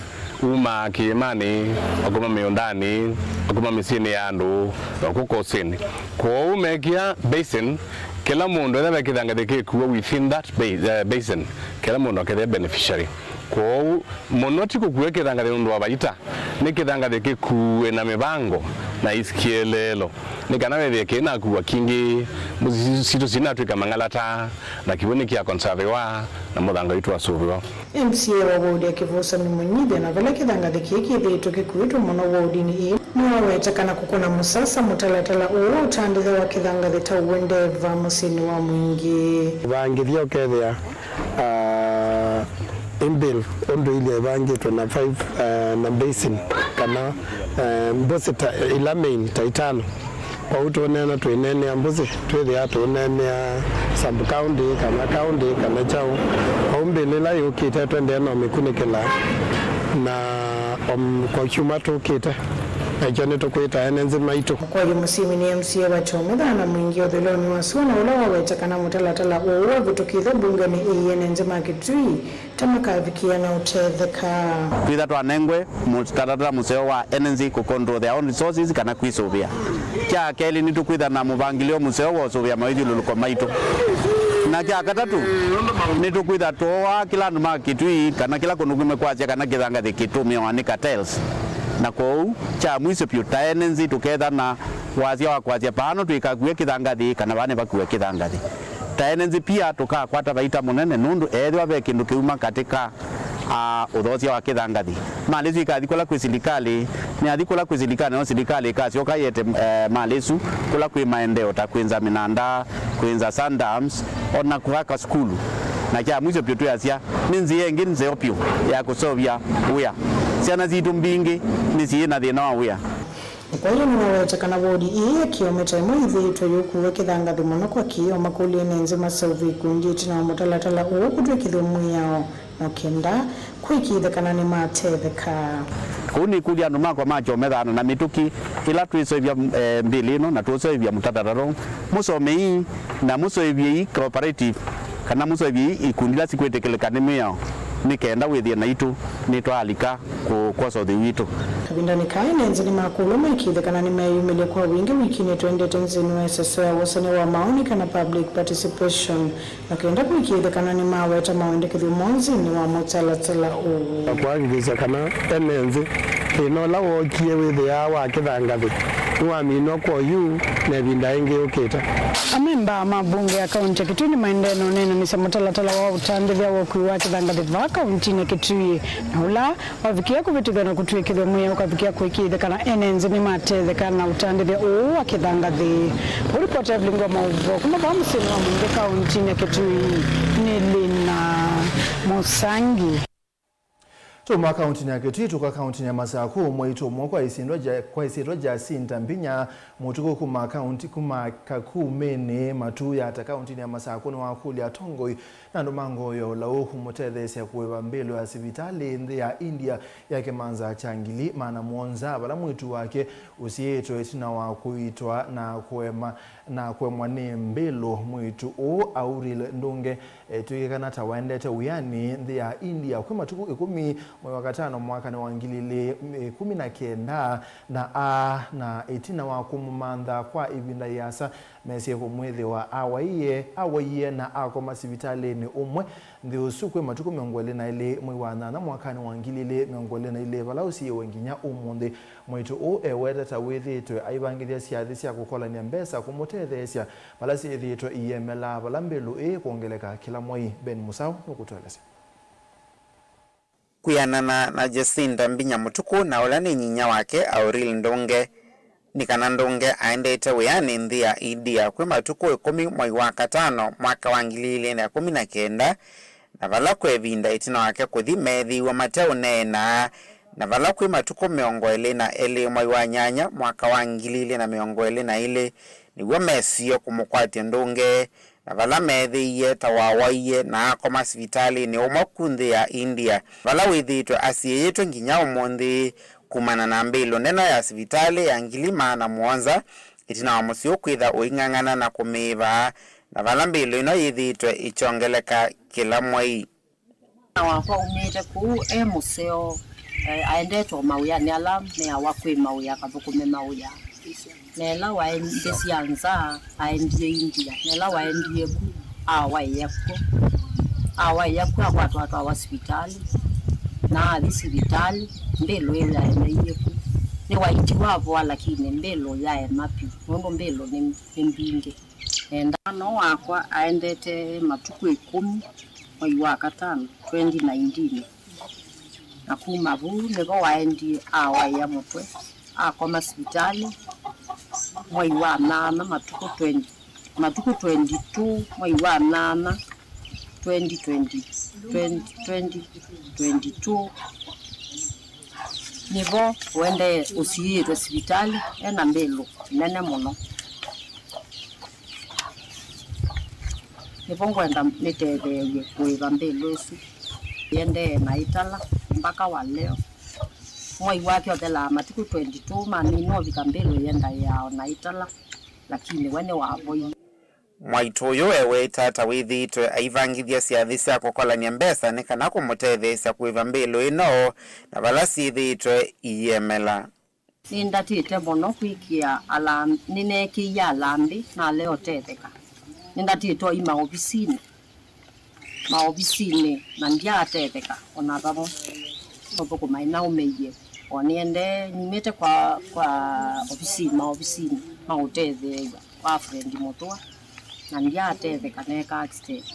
umaa kĩĩmanĩ, ũkuma mĩũndanĩ, ũkuma mĩsyĩnĩ ya andũ, na ũkũka ũsĩnĩ. Kwoou mekĩa basin, kĩla mũndũ ethĩwa ve kĩthangathĩ kĩkuwa within that ba-, eh, basin, kĩla mũndũ akethĩa beneficiary. Kwoou mũno ti kũkua kĩthangathĩ nũndũ wa vaita, nĩ kĩthangathĩ kĩkuwe na mĩvango na ĩsi kĩeleelo, nĩ kana wĩthĩe kĩnakuwa kingĩ, mbũsĩ sitũ sinatw'ĩka mang'alata, na kĩw'ũ nĩkya conserviwa, na mũthanga witũ wasũvĩwa. M C A wa wodi ya Kĩvũsani Mũnyithya na vala kĩthangathĩ kĩĩ kĩthĩĩtwe kĩkuĩtwe mũno wodinĩ ĩĩ nĩwaweta kana kũkũna mũsasa mũtalatala ũũ wa ũtandĩthya wa kĩthangathĩ ta ũendee vaa mũsyĩnĩ wa Mwingi. Vangĩthya ũkethĩa, ah, ĩ bill ũndũ ilya ĩvangĩtwe na five, ah, na basin kana, eh, mbũsĩ ta ila main ta itano. Kwoou tũũneena twĩneenea mbũsĩ, twĩthĩaa tũũneenea sub county kana county kana kyaũ. Kwoou bill ĩla yũkĩte twendee na ũmĩkunĩkĩla na, um, kwa kyumwa tũkĩte, na ĩkyo nĩtũkwĩta ene nzĩ maitũ. Kwa yu Mũsyĩmi nĩ M C A wa Kyomethana Mwingi ũthũĩlonĩ wa sua na ũla waweta kana mũtalatala ũũ wavĩtũkĩthw'a mbungenĩ ĩĩ ene nzĩ ma Kitui ta makavikĩa na ũtetheka. Twĩtha twanengwe mũtalatala mũseo wa ene nzĩ kũ control their own resources kana kwĩsũvĩa. Kya kelĩ, nĩtũkwĩtha na mũvangĩlĩo mũseo wa ũsũvĩa mawĩthyũlũlũko maitũ. Na kya katatũ, nĩtũkwĩtha twoaa kĩla andũ ma Kitui kana kĩla kũndũ kwĩme kwasya kana kĩthangathĩ kĩtũmĩawa nĩ cartels. Na kwoou, kya mwiso vyũ, ta ene nzĩ tũketha na wasya wa kwasya, paano twĩkakue kĩthangathĩ kana vaa nĩvakue kĩthangathĩ. Ta ene nzĩ pia tũkakwata vaita mũnene, nũndũ ethĩwa ve kĩndũ kĩuma katĩka, a, ũthoosya wa kĩthangathĩ, malĩ ĩsu ikathi kũla kwĩ silikalĩ, nĩyathi kũla kwĩ silikalĩ, no silikalĩ ĩkasyoka yete, e, malĩ ĩsu kũla kwĩ maendeeo ta kwĩnza mĩnanda, Kwĩnza Sundowns, o na kũaka sukulu. Na kya mwisho vyũ twĩasya, nĩ nzĩa ĩngĩ nzeo vyũ ya kũseũvya wĩa. Syana sitũ mbingĩ nĩsyĩ na thĩna wa wĩa. Kwa hiyo nĩwaweta kana vodi ĩĩ ya kĩome ta ĩmwe ĩthĩĩtwe yũkuwa kĩthangathĩ mũno kwa kĩĩ, o makũlyo ene nzĩ maseũvye ikundi ĩtina wa mũtalatala ũũ kũtw'ĩkĩthw'a mwĩao. Na kenda kwĩkĩĩthya kana nĩmatetheka. Kũu nĩkũlya andũ makwa ma kyome thano na mĩtũkĩ ĩla twĩseũvya, eh, mbĩlĩ ĩno na tũseũvya mũtalatala ũũ, mũsomei na mũseũvyei cooperative kana mũseũvyei ikundi ila sikwĩtĩkĩlĩka nĩ mĩao, nĩ kenda wĩthĩe naitũ nĩtwaalika kũ-, kwosa ũthei witũ. Kavindanĩ kaa, ene nzĩ nĩmakũlw'a maĩkĩĩthye kana nĩmeeyumĩlya kwa wingĩ wikinĩ twaendete nzĩnĩ wa ĩseseo ya wosany'a wa maoni kana public participation. Na kenda kũĩkĩĩthya kana nĩmaweta mawendekethyo moo nzĩnĩ wa mũtalatala ũũ. Na kũhakikisha kana ene nzĩ thĩna ũla wookie wĩthĩawa wa kĩthangathĩ nĩwaminwa kwa oyu na ĩvinda yĩngĩ yũkĩte. Amemba ma mbunge ya kaunti ya Kitui nĩmaendee na ũneenanĩsya mũtalatala wa ũtandĩthya wa ũkui wa kĩthangathĩ vaa kauntinĩ ya Kitui, na ũla wavikĩa kũvĩtũthw'a na kũtw'ĩkĩthw'a mwĩao ũkavikĩa kũĩkĩĩthya kana ene nzĩ nĩmatetheka na ũtandĩthya ũũ wa kĩthangathĩ. Kũu ripoti ya vilingi wa maũvoo kuma vaa mũsyĩnĩ wa mbunge kauntinĩ ya Kitui nĩ Lina Mũsangi. Tuma kauntinĩ ya Kitui tũka kauntinĩ ya Masakũ, mwaitũ ũmwe kwa ĩsyĩtwa Ja-, kwa ĩsyĩtwa Jacinta Mbinya Mũtukũ kuma kaunti, kuma Kakumeni, Matu Yata, kauntinĩ ya Masakũ, nĩwakũlya atongoi na andũ ma ngoo ya ũlau kũmũtetheesya kũĩva mbĩlo ya sivitalĩ nthĩ ya India ya kĩmanza kya ngili maana mũonza, vala mwĩĩtu wake ũsiĩĩtwe ĩtina wa kũitwa na kũema, na kũemwa nĩ mbĩlo. Mwĩĩtu ũũ, Auril Ndunge, etw'ĩkana ta waendete wĩanĩ nthĩ ya India kwĩ matukũ ĩkũmi mwei wa katano mwakanĩ wa ngili ilĩ ĩkũmi na kenda, na aa na ĩtina wa kũmũmantha kwa ĩvinda yĩasa, mesie kũmwĩthĩwa awaie, awaie na akoma sivitalĩnĩ ũmwe nthĩ ũsu kwĩ matukũ mĩongo ĩlĩ na ĩlĩ mwei wa nyanya mwakanĩ wa ngili ilĩ mĩongo ĩlĩ na ilĩ, vala ũsiĩĩwe nginya ũmũnthĩ. Mwĩĩtu ũũ eweta ta wĩthĩĩtwe aivangĩthya syathĩ sya kũkolany'a mbesa kũmũtetheesya vala syĩthĩĩtwe iemela, vala mbĩlo ĩĩ kwongeleka kĩla mwei. Ben Musau nũkũtũelesya. Kwĩanana na Jacinta Mbinya Mũtukũ, na ũla nĩ nyinya wake, Auril Ndunge, nĩ kana Ndunge aendete wĩanĩ nthĩ ya India kwĩ matukũ ĩkũmi mwei wa katano mwaka wa ngili ilĩ na ĩkũmi na kenda, na vala kwa ĩvinda ĩtina wake kũthi meethĩiwe mateũneena, na vala kwĩ matukũ mĩongo ĩlĩ na elĩ mwai wa nyanya mwaka wa ngili ilĩ na mĩongo ĩlĩ na ilĩ, nĩw'o mesie kũmũkwatya Ndunge, na vala meethĩie ta wawaie na akoma sivitalĩnĩ ũmwe ku nthĩ ya India, vala wĩthĩĩtwe asiĩĩtwe nginya ũmũnthĩ kumana na mbĩlo nene ya sivitalĩ ya ngili maana mũonza, ĩtina wa mũsyĩ ũkwĩtha ũing'ang'ana na kũmĩĩva, na vala mbĩlo ĩno yĩthĩĩtwe ĩkyongeleka kĩla mwei. Mwana wakwa aumĩte kũu e mũseo, eh, aendete o mawĩanĩ ala meawa kwĩ mawĩa, akathũkũme mawĩa. Na ĩla waendie sya nza, aendie India. Na ĩla waendie ku, awaĩa kw'o. Awaĩa kw'o, akwatwa atwawa sivitalĩ. Na athi sivitalĩ, mbĩlo ĩyaemeie ku. Nĩwaitiwe avoa, lakini mbĩlo yaema vyũ, nũndũ mbĩlo nĩ, nĩ mbingĩ. Enda. Mwana wakwa aendete matukũ ĩkũmi mwei wa katano twenty nineteen, na kuma vau nĩvo waendie awaĩa mũtwe, akoma sivitalĩ mwei wa nyanya matukũ twenty, matukũ twenty-two mwei wa nyanya twenty twenty, twenty, twenty twenty-two. Nĩvo ũendee ũsiĩĩtwe sivitalĩ ena mbĩlo nene mũno. Nĩvo ngwenda nĩtetheew'e kũĩva mbĩlo ĩsu. Ĩendee na ĩtala mbaka wa leo. Mwai wake ũthelaa matukũ twenty-two, mamina ũvika mbĩlo ĩendaĩaa o na ĩtala, lakini we nĩwavoie. Mwaitũ ũyũ eweta ta wĩthĩĩtwe aivangĩthya syathĩ sya kũkolany'a mbesa nĩ kana kũmũtetheesya kũĩva mbĩlo ĩno, na vala syĩthĩĩtwe iemela. Nĩndatĩte mũno kwĩkĩa alam-, nĩneekĩie alambĩ, nalea ũtetheka. Nĩndatĩte oima ovisinĩ, maovisinĩ, na ndyaatetheka o na vamwe. Maũthũkũma ĩnaũmĩie, o nĩendee, nyumĩte kwa, kwa ovisinĩ, maovisinĩ ma ũtetheew'a kwa Fred Mũtũa, na ndyaatetheka, neeka accident.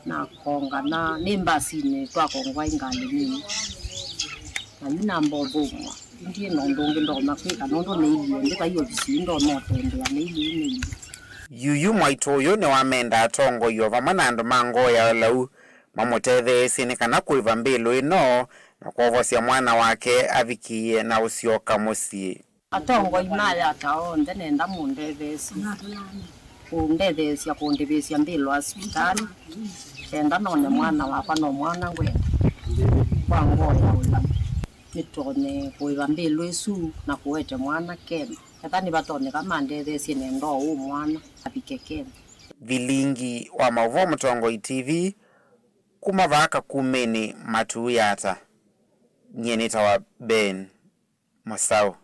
Nakongana nĩ mbasinĩ, twakongwa ĩ ngalĩ nini, na yu namba ũthũmũa. Ndiĩ na ũndũ ũngĩ ndonya kwĩka, nũndũ nĩilyĩ ndyĩ vai ovisi ii, ndonya ũtembea, nĩilyĩ nĩilyĩ. Yuyu mwaitũ ũyũ nĩwamenda atongoi o vamwe na andũ ma ngoo ya ũlau mamũtetheesye nĩ kana kũĩva mbĩlũ ĩno na kwovosya mwana wake avikĩĩe na ũsyoka mũsyĩ. Atongoi ma Yatta onthe nenda mũndetheesye kũndetheesya kũndĩvĩsya mbĩlũ wa sivitalĩ kenda none mwana wakwa no mwana ngwenda kwa ngoo ya ũlau nĩtonye kũĩva mbĩlũ ĩsu na kũete mwana Kenya. Ethĩwa nĩvatonyeka mandetheesye nenda ũũ mwana avike Kenya. Vilingi wa maũvoo Mũtongoi T V kuma vaa Kakumeni Matuu Yatta. Nyie nĩtawa Ben Masaũ.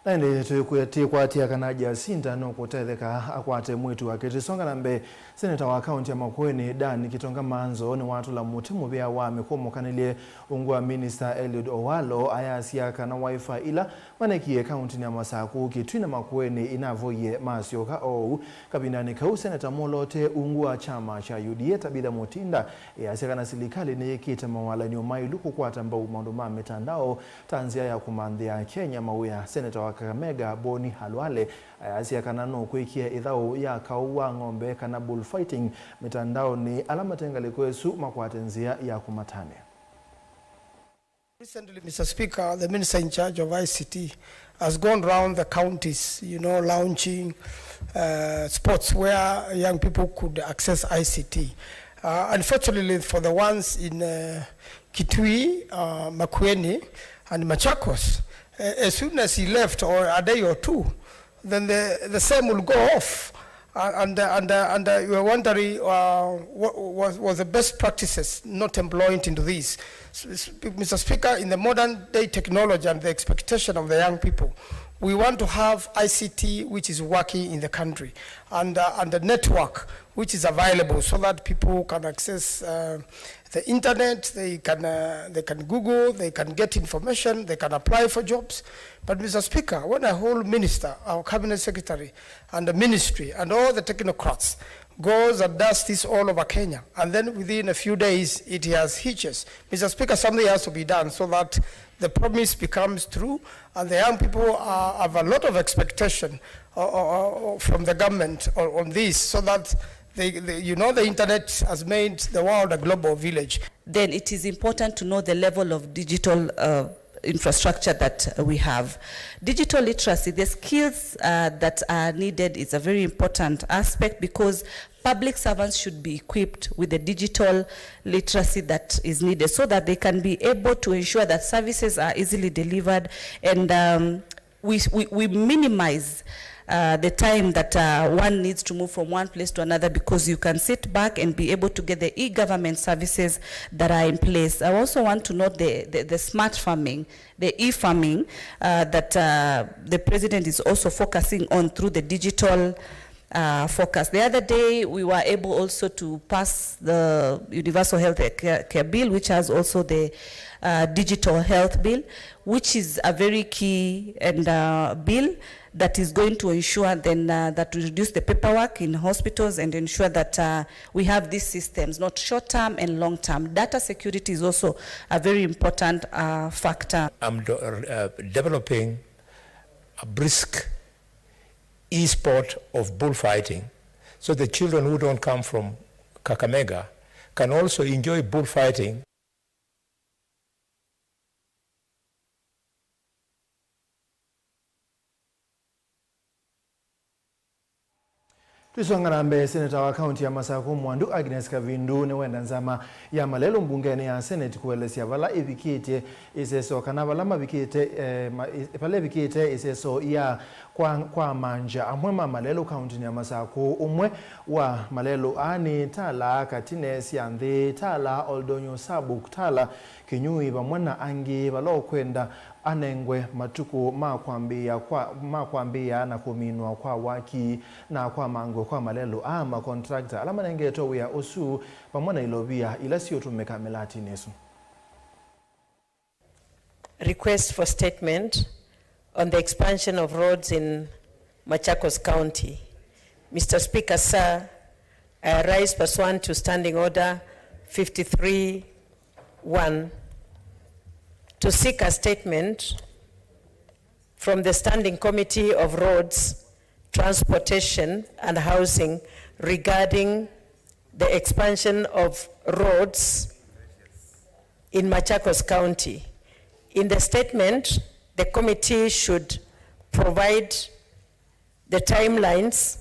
Na ĩndĩ tũikwatĩa kana Jacinta nũkũtetheka akwate mwĩĩtu wake. Tũisonga na mbee, seneta wa kaunti ya Makueni Dan Kitonga Manzo nĩwatũla mũtĩ mũvea wa mĩkũmũkanĩlye ungu wa minista Eliud Owalo ayasya kana Wi-Fi ila manekie kauntinĩ ya Masakũ, Kitui na Makueni inavoie masyoka oou. Kavindanĩ kau, seneta mũloote ungu wa kyama kya U D A Tabitha Mutinda easya kana silikalĩ nĩyĩkĩte mawalany'o maĩlu kũkwata mbau maũndũ ma mĩtandao ta nzĩa ya kũmanthĩa Akenya mawĩa. Seneta wa Kakamega Boni Khalwale ayasya kana nũkwĩkĩa ĩthaũ ya kaũ wa ng'ombe kana bullfighting mĩtandaonĩ ala mate ngalĩko ĩsu makwate nzĩa ya kũmatanĩa. Recently, Mister Speaker, the Minister in charge of I C T has gone round the counties, you know, launching uh, spots where young people could access I C T. Uh, unfortunately, for the ones in uh, Kitui, uh, Makueni, and Machakos, uh, as soon as he left, or a day or two, then the, the same will go off. Uh, and, uh, and, uh, and, uh, you are wondering, uh, what was, was the best practices not employed into this? S-, s-, Mister Speaker, in the modern day technology and the expectation of the young people, we want to have I C T which is working in the country and, uh, and the network which is available so that people can access, uh, the internet, they can, uh, they can Google, they can get information, they can apply for jobs. But, Mister Speaker, when a whole minister, our cabinet secretary, and the ministry, and all the technocrats goes and does this all over Kenya, and then within a few days, it has hitches. Mister Speaker, something has to be done so that the promise becomes true, and the young people are, have a lot of expectation, uh, uh, uh, from the government on, on this, so that they, they, you know, the internet has made the world a global village. Then it is important to know the level of digital, uh, infrastructure that we have. Digital literacy, the skills, uh, that are needed is a very important aspect because public servants should be equipped with the digital literacy that is needed so that they can be able to ensure that services are easily delivered and, um, we, we, we minimize, uh, the time that, uh, one needs to move from one place to another because you can sit back and be able to get the e-government services that are in place. I also want to note the, the, the smart farming, the e-farming, uh, that, uh, the president is also focusing on through the digital uh, focus. The other day, we were able also to pass the Universal Health Care, Care Bill, which has also the, uh, Digital Health Bill, which is a very key and, uh, bill that is going to ensure then, uh, that we reduce the paperwork in hospitals and ensure that, uh, we have these systems, not short term and long term. Data security is also a very important, uh, factor. I'm do-, uh, developing a brisk e-sport of bullfighting, so the children who don't come from Kakamega can also enjoy bullfighting. Tũisonga na mbee, seneta wa kaunti ya Masakũ Mwandu Agnes Kavindu nĩwenda nzama ya malelũ mbungenĩ ya Senate kũelesya vala ĩvikĩte ĩseso kana vala mavikĩte, eh, ma-, ĩ-, vala ĩvikĩte ĩseso ya kwa, kwa manja amwe ma malelũ kauntinĩ ya Masakũ. Ũmwe wa malelũ aa nĩ Tala Katine sya nthĩ, Tala Oldonyo Sabuk, Tala Kĩnyui vamwe na angĩ vala ũkwenda anengwe matukũ ma kwambĩĩa kwa, ma kwambĩĩa na kũminwa kwa waki na kwamangw'a kwa malelũ aa. Makontrakta ala manengetwe wĩa ũsu vamwe na ilovia ila siũtũmĩka mĩlatinĩ ĩsu. Request for statement on the expansion of roads in Machakos County. Mister Speaker, sir, I arise pursuant to Standing Order fifty-three one to seek a statement from the Standing Committee of Roads Transportation and Housing regarding the expansion of roads in Machakos County. In the statement, the committee should provide the timelines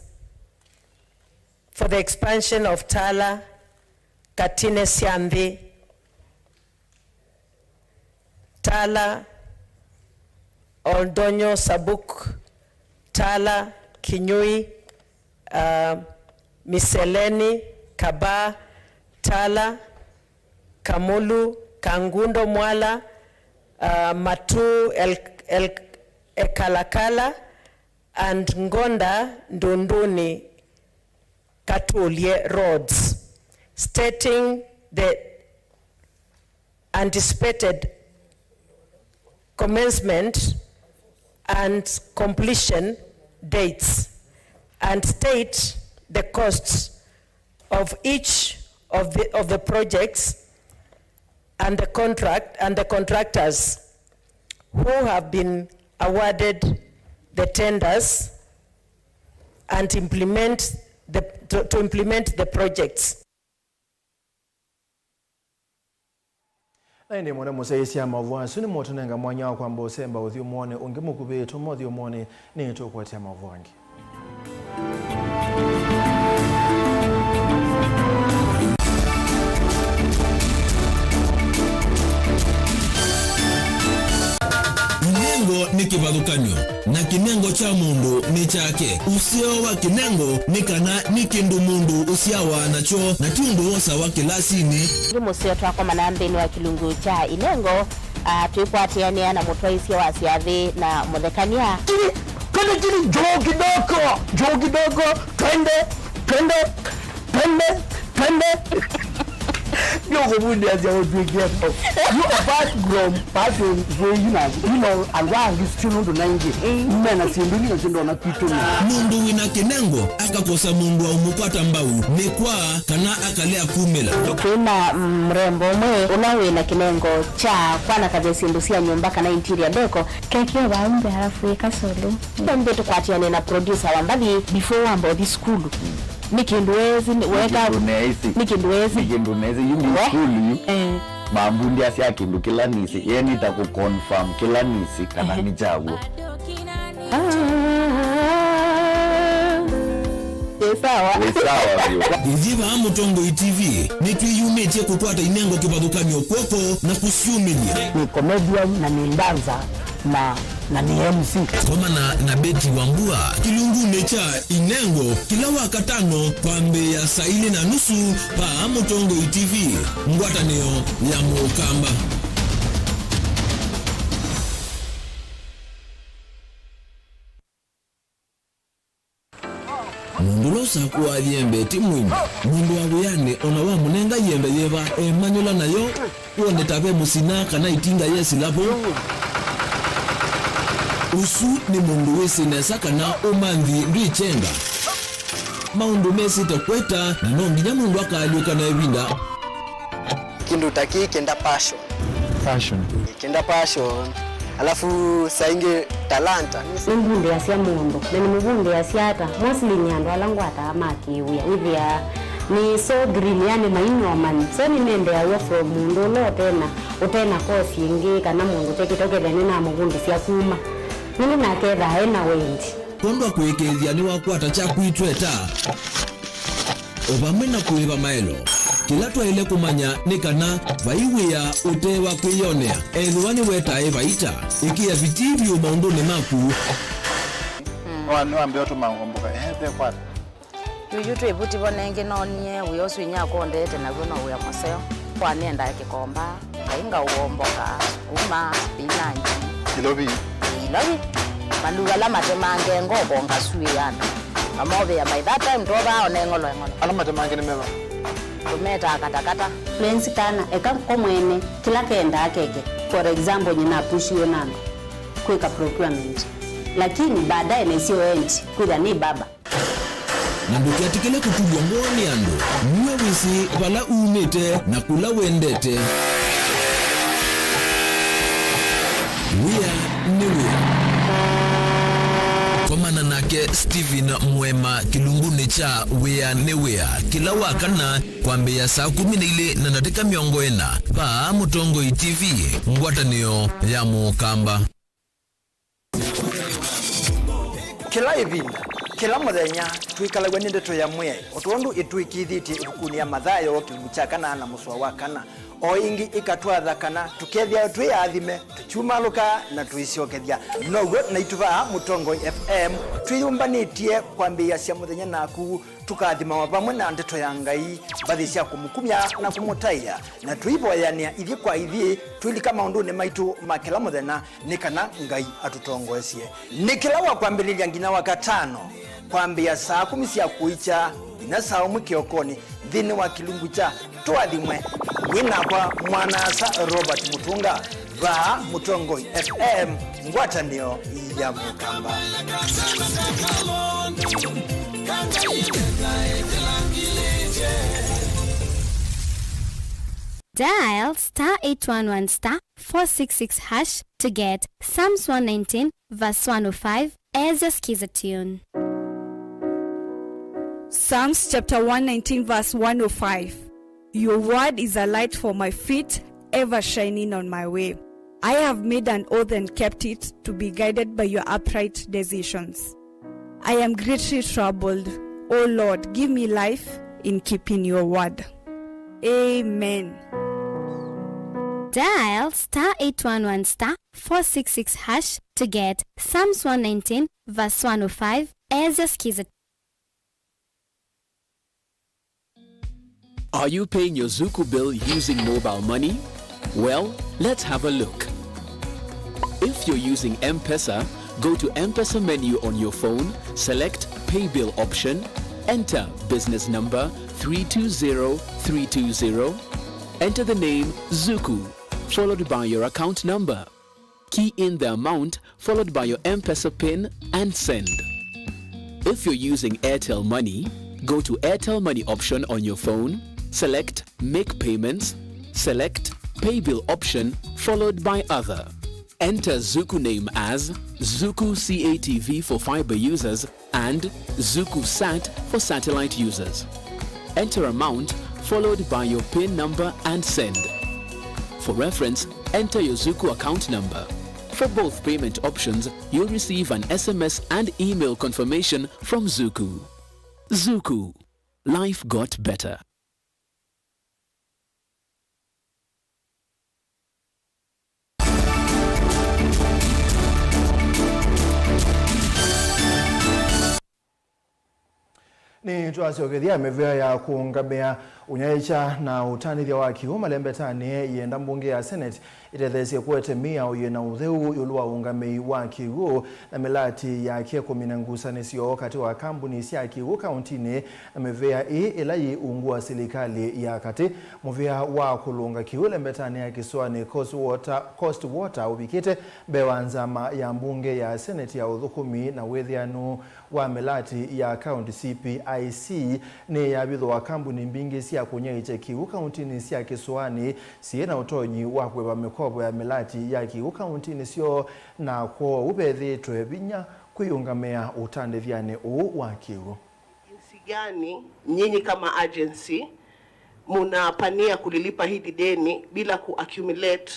for the expansion of Tala, Katine Sya Nthĩ, Tala, Oldonyo Sabuk, Tala, Kinyui, uh, Miseleni, Kaba, Tala, Kamulu, Kangundo, Mwala, uh, Matu, El, El, Ekalakala, and Ngonda, Ndunduni, Katulye roads, stating the anticipated commencement and completion dates, and state the costs of each of the, of the projects and the contract, and the contractors who have been awarded the tenders and implement the, to, to implement the projects. Na ĩndĩ mwone mũsyaĩĩsya maũvoo asu nĩmũtũnenga mwanya wa kwamba ũsemba ũthyũmũonĩ ũngĩ mũkuvĩ. Tũma ũthyũmũonĩ, nĩtũkũetea maũvoo angĩ. Inengo nĩ kĩvathũkany'o, na kĩnengo kya mũndũ nĩ kyake. Ũseo wa kĩnengo nĩ kana nĩ kĩndũ mũndũ ũsyawa nakyo, na ti ũndũ wosawa kĩlasinĩ. Ĩngĩ mũseo twakomana nthĩnĩ wa kĩlungu kya inengo, a, twĩkwatĩanĩa na mũtwaĩsya wa syathĩ na mũthekany'a. Kili, kili, kili, njoo kidogo, njoo kidogo, twende, twende, twende, twende. Ndio kuvundia sia utwikia. You apart from passion, so you know, you know, and why you still not ninety? Mena sindu ni sindu na kitu. Mũndũ wĩna kĩnengo akakosa mũndũ wa ũmũkwata mbau, nĩ kwa kana akalea kumĩla. Twĩna mrembo ũmwe ũla wĩna kĩnengo kya kwanakavya syĩndũ sya nyũmba kana interior deco. Keki yo vau mbee, alafu ĩka solo. Ndio tũkwatiane na producer wa mbathi before wamba ũthi sukulu. Nĩ kĩndũ wezi, nĩ weka, nĩ kĩndũ wezi. Nĩ kĩndũ wezi. Nĩ kĩndũ nezi, yu nĩ sukulu yu. Eh. Mambu ndiasya kĩndũ kĩla nĩsĩ, ye nĩta kũ confirm kĩla nĩsĩ kana nĩ kyaw'o. Ah. Ĩ sawa. Ĩ sawa vyũ. Ithyĩ vaa Mũtongoi T V nĩtwĩyumĩtye kũkwata inengo kĩvathũkany'o kw'oko na kũsyũmĩlya. Nĩ comedian na nĩ dancer na, na nĩ M C. Komana na Betty Wambua kĩlungunĩ kya inengo kĩla Wakatano kwambĩĩa saa ilĩ na nusu vaa Mũtongoi T V, ngwatanĩo ya Mũkamba. Mũndũ ũla ũsakũaa yembe ti mwĩmbi. Mũndũ wa wĩanĩ o na wamũnenga yembe yĩva, emanyũla nayo, wone ta ve mũsina kana ĩtinga yesĩla vo. Ũsu nĩ mũndũ wĩsĩ nesa kana ũmanthi ndwĩkyenga. Maũndũ mesĩte kweta, na no nginya mũndũ akaalyũka na ĩvinda. Kĩndũ ta kĩĩ kĩenda passion. Passion. Kĩenda passion. Alafu saa ingĩ talanta. Nĩmbundĩasya mũndũ, na nĩmũvundĩasya ata? Mostly nĩ andũ ala ngwataa ma kĩwĩa. Wĩthĩaa nĩ so green, yani mainyomani. So nĩnendeaw'a from mũndũ ũla ũtena, ũtena course ĩngĩ, kana mũndũ ũtekĩte, ũkethĩa nĩnamũvundĩsya kuma. Nĩndĩ nake ethaa ena wendi. Kwondũ wa kũĩkĩĩthya nĩwakwata kya kwitweta. O vamwe na kũĩva maelo, kĩla twaĩle kũmanya nĩ kana vai wĩa ũte wa kwĩyonea, ethĩwa nĩwetae vaita, ĩkĩa vitii vyũ maũndũnĩ maku. Nĩwa-, nĩwambĩa ũtũma ngomboka, ehe, ve kwata. Yuyu twĩ vuti vo nengĩ noonie wĩa ũsu inyakwa ũndete naw'o no wĩa mũseo. Kwa nĩendaa kĩkomba. Ngai ngaũomboka, sukuma, spinach. Ilovi. Ilovi. Maluu ala matemange ngoko ngasuĩana. Mamovĩa by that time twovaa one ng'olo eng'olo. Ala matemange nĩ meva? Tũmetaa katakata. Lenzi kana eka ko mwene kĩla kendaa keke. For example, nyina apushiwe na andũ kwĩka procurement. Lakini baadaye naisye wendi kwĩtha nĩ baba. Na ndũketĩkĩle kũtulw'a ngoo nĩ andũ. Nue wĩsĩ vala umĩte na kũla wendete. Wĩa nĩ wĩa. Komana nake Stephen Mwema kĩlungunĩ kya Wĩa nĩ Wĩa kĩla wa kana kwambĩĩa saa kũmi na ilĩ na ndatĩka mĩongo ĩna vaa Mũtongoi T V, ngwatanĩo ya Mũkamba. Kĩla ĩvinda, kĩla mũthenya, twĩkalaw'a nĩ ndeto ya Mwĩai, o tondũ ĩtwĩkĩĩthĩtye ĩvukunĩ ya Mathayo kĩlungu kya kana na mũsoa wa kana. O ĩngĩ ĩkatwatha kana tũkethĩawa twĩ aathime, tũkyumalũka na tũisyokethya. Now'o naitũ vaa Mũtongoi F M twĩyũmbanĩtye kwambĩĩasya mũthenya naku, tũkathimawa vamwe na ndeto ya Ngai, mbathi sya kũmũkumya na kũmũtaĩa, na tũivoyanĩa ithyĩ kwa ithyĩ, twĩlika maũndũnĩ maitũ ma kĩla mũthenya, nĩ kana Ngai atũtongoesye. Nĩ kĩla wa kwambĩlĩlya nginya wa katano, kwambĩĩa saa kũmi sya kũikya nginya saa ũmwe kĩokonĩ, nthĩnĩ wa kĩlungu kya Tũathimwe. Wĩ nakwa mwana-a-asa Robert Mũtũnga, vaa Mũtongoi F M, ngwatanĩo ya Mũkamba. Dial star eight one one star four six six hash to get Psalms one nineteen verse one oh five as your skiza tune. Psalms chapter one nineteen verse one oh five. Your word is a light for my feet, ever shining on my way. I have made an oath and kept it, to be guided by your upright decisions. I am greatly troubled. O Lord, give me life in keeping your word. Amen. Dial star eight one one star four six six hash to get Psalms one nineteen verse one oh five as your skiza. Are you paying your Zuku bill using mobile money? Well, let's have a look. If you're using M-Pesa, go to M-Pesa menu on your phone, select Pay Bill option, enter business number three two zero three two zero, enter the name Zuku, followed by your account number. Key in the amount followed by your M-Pesa pin and send. If you're using Airtel Money, go to Airtel Money option on your phone, select Make Payments, select Pay Bill option followed by Other. Enter Zuku name as Zuku C A T V for fiber users and Zuku Sat for satellite users. Enter amount followed by your pin number and send. For reference, enter your Zuku account number. For both payment options, you'll receive an S M S and email confirmation from Zuku. Zuku. Life got better. Nĩtwasyokethya mĩvĩa ya kũũngamĩa, ũnyaĩĩkya na ũtanĩthya wa kĩw'ũ malembetanĩ yĩenda mbunge ya Senate ĩtetheesye kũete mĩao yĩ na ũtheu ĩũlũ wa ũũngamĩi wa kĩw'ũ na mĩlatĩ yake kũmina ngusanĩsyo katĩ wa kambuni sya kĩw'ũ kaũntinĩ na mĩvĩa ĩĩ ĩla yĩ ungu wa silikalĩ ya katĩ. Mũvĩa wa kũlũnga kĩw'ũ lembetanĩ ya kĩsũanĩ Coast Water, Coast Water ũvikĩte mbee wa nzama ya mbunge ya Senate ya ũthũkũmi na wĩthĩanu wa mĩlatĩ ya kaũnti, C P I C, nĩyavithũa kambuni mbingĩ sya kũnyaĩĩkya kĩw'ũ kaũntinĩ sya kĩsũanĩ syĩ na ũtonyi wa kũĩva mĩkovo ya mĩlatĩ ya kĩw'ũ kaũntinĩ syoo, na kwoou vethĩĩtwe vinya kwĩyũngamĩa ũtandĩthyanĩ ũũ wa kĩw'ũ. Jinsi gani nyinyi kama agency mnapania kulilipa hili deni bila kuaccumulate?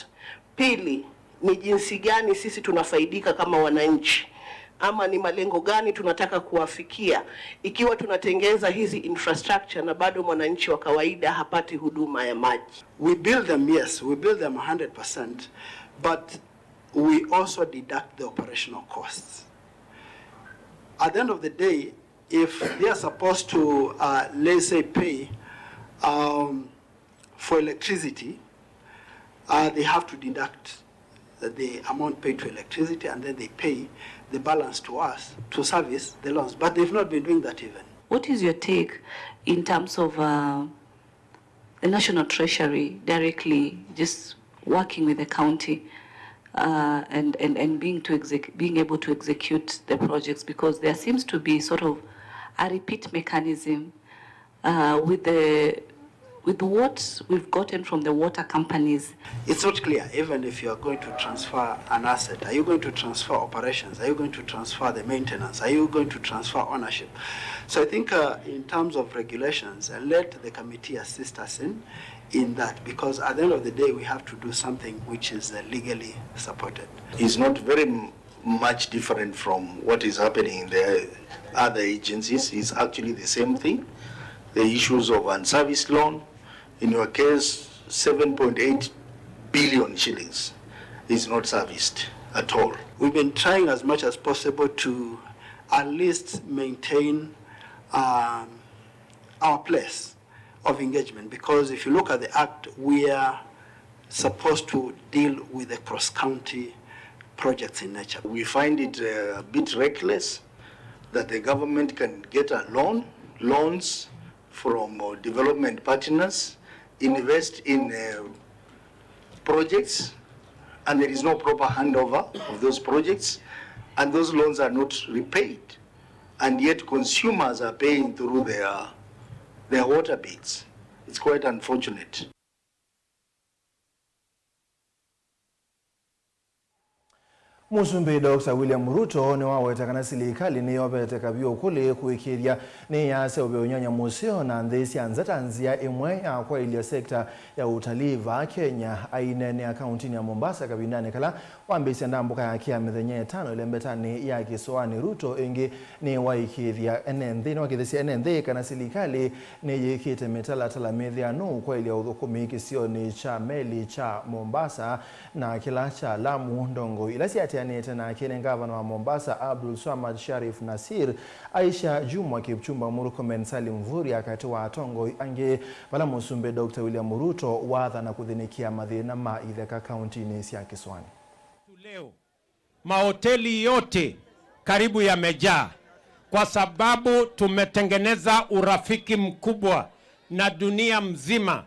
Pili, ni jinsi gani sisi tunafaidika kama wananchi? Ama ni malengo gani tunataka kuwafikia ikiwa tunatengeza hizi infrastructure na bado mwananchi wa kawaida hapati huduma ya maji? We build them, yes, we build them a hundred percent, but we also deduct the operational costs. At the end of the day, if they are supposed to, uh, let's say, pay, um, for electricity, uh, they have to deduct the amount paid to electricity, and then they pay the balance to us to service the loans. But they've not been doing that even. What is your take in terms of, uh, the National Treasury directly just working with the county, uh, and, and, and being to exec-, being able to execute the projects, because there seems to be sort of a repeat mechanism, uh, with the, with what we've gotten from the water companies. It's not clear, even if you are going to transfer an asset, are you going to transfer operations? Are you going to transfer the maintenance? Are you going to transfer ownership? So I think, uh, in terms of regulations, uh, let the committee assist us in, in that, because at the end of the day, we have to do something which is, uh, legally supported. It's not very m-, much different from what is happening in the other agencies. It's actually the same thing. The issues of unserviced loan, in your case, seven point eight billion shillings is not serviced at all. We've been trying as much as possible to at least maintain, um, our place of engagement, because if you look at the act, we are supposed to deal with the cross-county projects in nature. We find it, uh, a bit reckless that the government can get a loan, loans from, uh, development partners, invest in, uh, projects, and there is no proper handover of those projects, and those loans are not repaid, and yet consumers are paying through their, their water bills. It's quite unfortunate. Mũsumbĩ Doctor William Ruto nĩwaweta kana silikalĩ nĩyovete kavyũ kũlĩ kũĩkĩĩthya nĩyaseũvya ũnyanya mũseo na nthĩ sya nza ta nzĩa ĩmwe ya kwaĩlya sekta ya ũtalii vaa Kenya. Aineenea kauntinĩ ya Mombasa kavindanĩ kala wambĩĩsya ndambũka yake ya mĩthenya ĩtano ĩlembetanĩ ya kĩsoanĩ, Ruto ĩngĩ nĩwaĩkĩĩthya ene nthĩ, nĩwakĩthĩsya ene nthĩ kana silikalĩ nĩyĩkĩte mĩtalatala mĩthĩanu kwaĩlya ũthũkũmi kĩsionĩ kya meli kya Mombasa na kĩla kya Lamu. Ndongoi ila syateanĩte nake nĩ ngavana wa Mombasa Abdul Swamad Sharif Nasir, Aisha Jumwa, Kipchumba Murkomen, Salim Mvurya, katĩ wa atongoi angĩ, vala mũsumbĩ Doctor William Ruto wathana kũthĩnĩkĩa mathĩna ma itheka kauntinĩ sya kĩsoanĩ. Leo mahoteli yote karibu yamejaa kwa sababu tumetengeneza urafiki mkubwa na dunia mzima.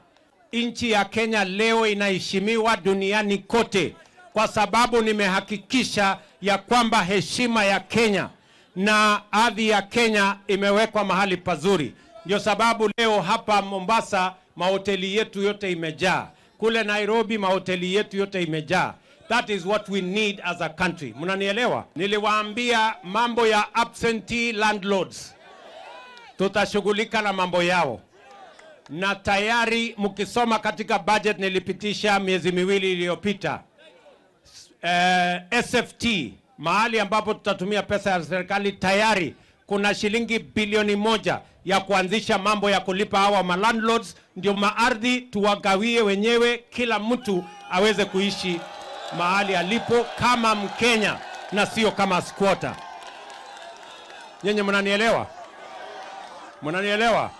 Nchi ya Kenya leo inaheshimiwa duniani kote kwa sababu nimehakikisha ya kwamba heshima ya Kenya na hadhi ya Kenya imewekwa mahali pazuri. Ndio sababu leo hapa Mombasa mahoteli yetu yote imejaa. Kule Nairobi mahoteli yetu yote imejaa. That is what we need as a country. Mnanielewa? Niliwaambia mambo ya absentee landlords. Tutashughulika na mambo yao. Na tayari mkisoma katika budget nilipitisha miezi miwili iliyopita, eh, S F T, mahali ambapo tutatumia pesa ya serikali, tayari kuna shilingi bilioni moja ya kuanzisha mambo ya kulipa hawa ma landlords, ndio maardhi tuwagawie wenyewe, kila mtu aweze kuishi mahali alipo kama Mkenya na sio kama squatter. Nyinyi mnanielewa? Mnanielewa?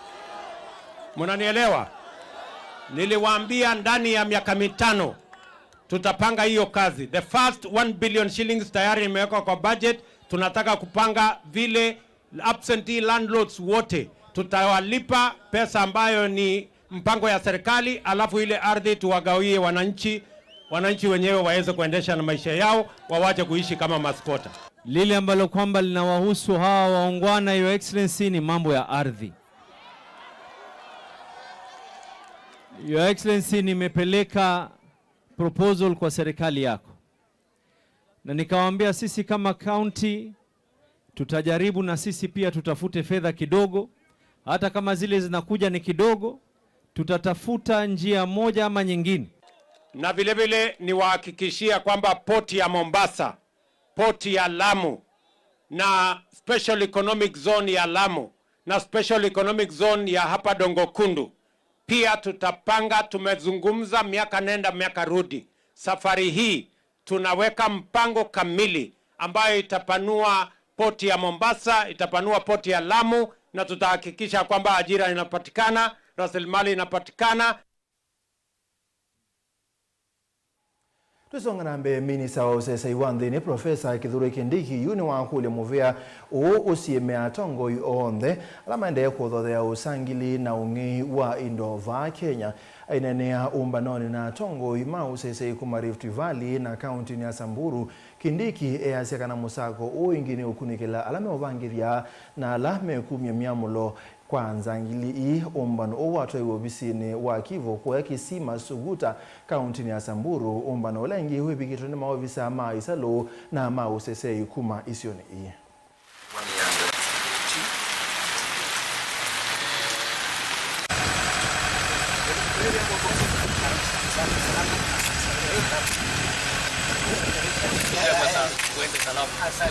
Mnanielewa? Niliwaambia ndani ya miaka mitano tutapanga hiyo kazi. The first one billion shillings tayari imewekwa kwa budget. Tunataka kupanga vile absentee landlords wote tutawalipa pesa ambayo ni mpango ya serikali, alafu ile ardhi tuwagawie wananchi, wananchi wenyewe waweze kuendesha na maisha yao, wawache kuishi kama ma squatter. Lile ambalo kwamba linawahusu hawa waungwana, Your Excellency, ni mambo ya ardhi. Your Excellency, nimepeleka proposal kwa serikali yako. Na nikawaambia sisi kama county tutajaribu na sisi pia tutafute fedha kidogo, hata kama zile zinakuja ni kidogo, tutatafuta njia moja ama nyingine. Na vile vile niwahakikishia kwamba port ya Mombasa, port ya Lamu na special economic zone ya Lamu na special economic zone ya hapa Dongo Kundu pia tutapanga. Tumezungumza miaka nenda miaka rudi. Safari hii tunaweka mpango kamili ambayo itapanua port ya Mombasa, itapanua port ya Lamu, na tutahakikisha kwamba ajira inapatikana, rasilimali inapatikana. Tũisonga na mbee, minista wa ũsesei wa nthĩnĩ, Profesa Kithure Kindiki, yu nĩwakũlya mũvĩa ũũ ũsiĩme atongoi onthe ala maendee kũthothea ũsangili na ũng'ei wa indo vaa Kenya. Aineenea ũmbanonĩ na atongoi ma ũsesei kuma Rift Valley na kauntinĩ ya Samburu, Kindiki easya kana mũsako ũũ ĩngĩ nĩ ũkunĩkĩla ala meũvangĩthya na ala mekumya myamũlo Kwa nzangili ii, ũmbano ũũ watwaiwe ovisinĩ wa Kivu kũya Kisima Suguta, kaũntĩnĩ ya Samburu, ũmbano ũla ĩngĩ wĩvikĩtwe nĩ maovisa ma isalũ na ma ũseseei kuma isionĩ ii.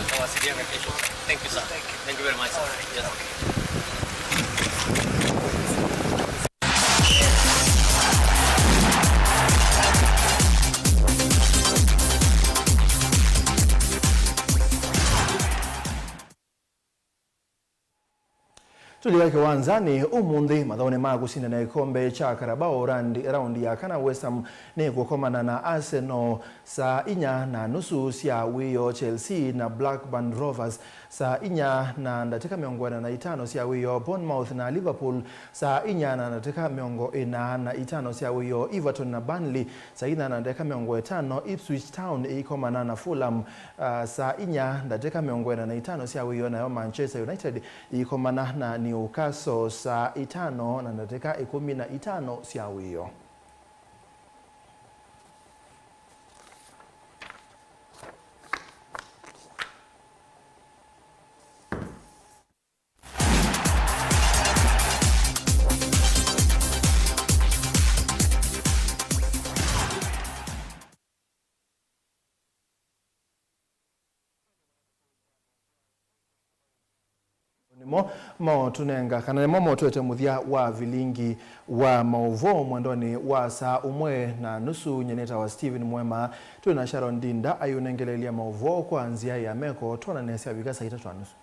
Thank you, sir. Thank you very much, sir. Yes. Tũlika kĩwanzanĩ ũmũnthĩ mathaũnĩ ma kũsindana ĩkombe kya Carabao raundi, raundi ya kana, West Ham nĩkũkomana na Arsenal saa inya na nusu sya wĩoo. Chelsea na Blackburn Rovers saa inya na ndatĩka mĩongo ĩna na itano sya wĩoo. Bournemouth na Liverpool saa inya na ndatĩka mĩongo ĩna na itano sya wĩoo. Everton na Burnley saa inya na ndatĩka mĩongo ĩtano. Ipswich Town ĩikomana na Fulham, ah, saa inya ndatĩka mĩongo ĩna na itano sya wĩoo, nayo Manchester United ĩikomana na Newcastle saa itano na ndatĩka ĩkũmi na itano sya wĩoo. Nĩmo motũnenga, kana nĩmo motũete mũthya wa vilingi wa maũvoo mwendonĩ wa saa ũmwe na nusu. Nyie nĩtawa Stephen Mwema, twĩ na Sharon Ndinda ayũnengeleelya maũvoo kwa nzĩa ya meko. Twonane syavika saa itatũ na nusu.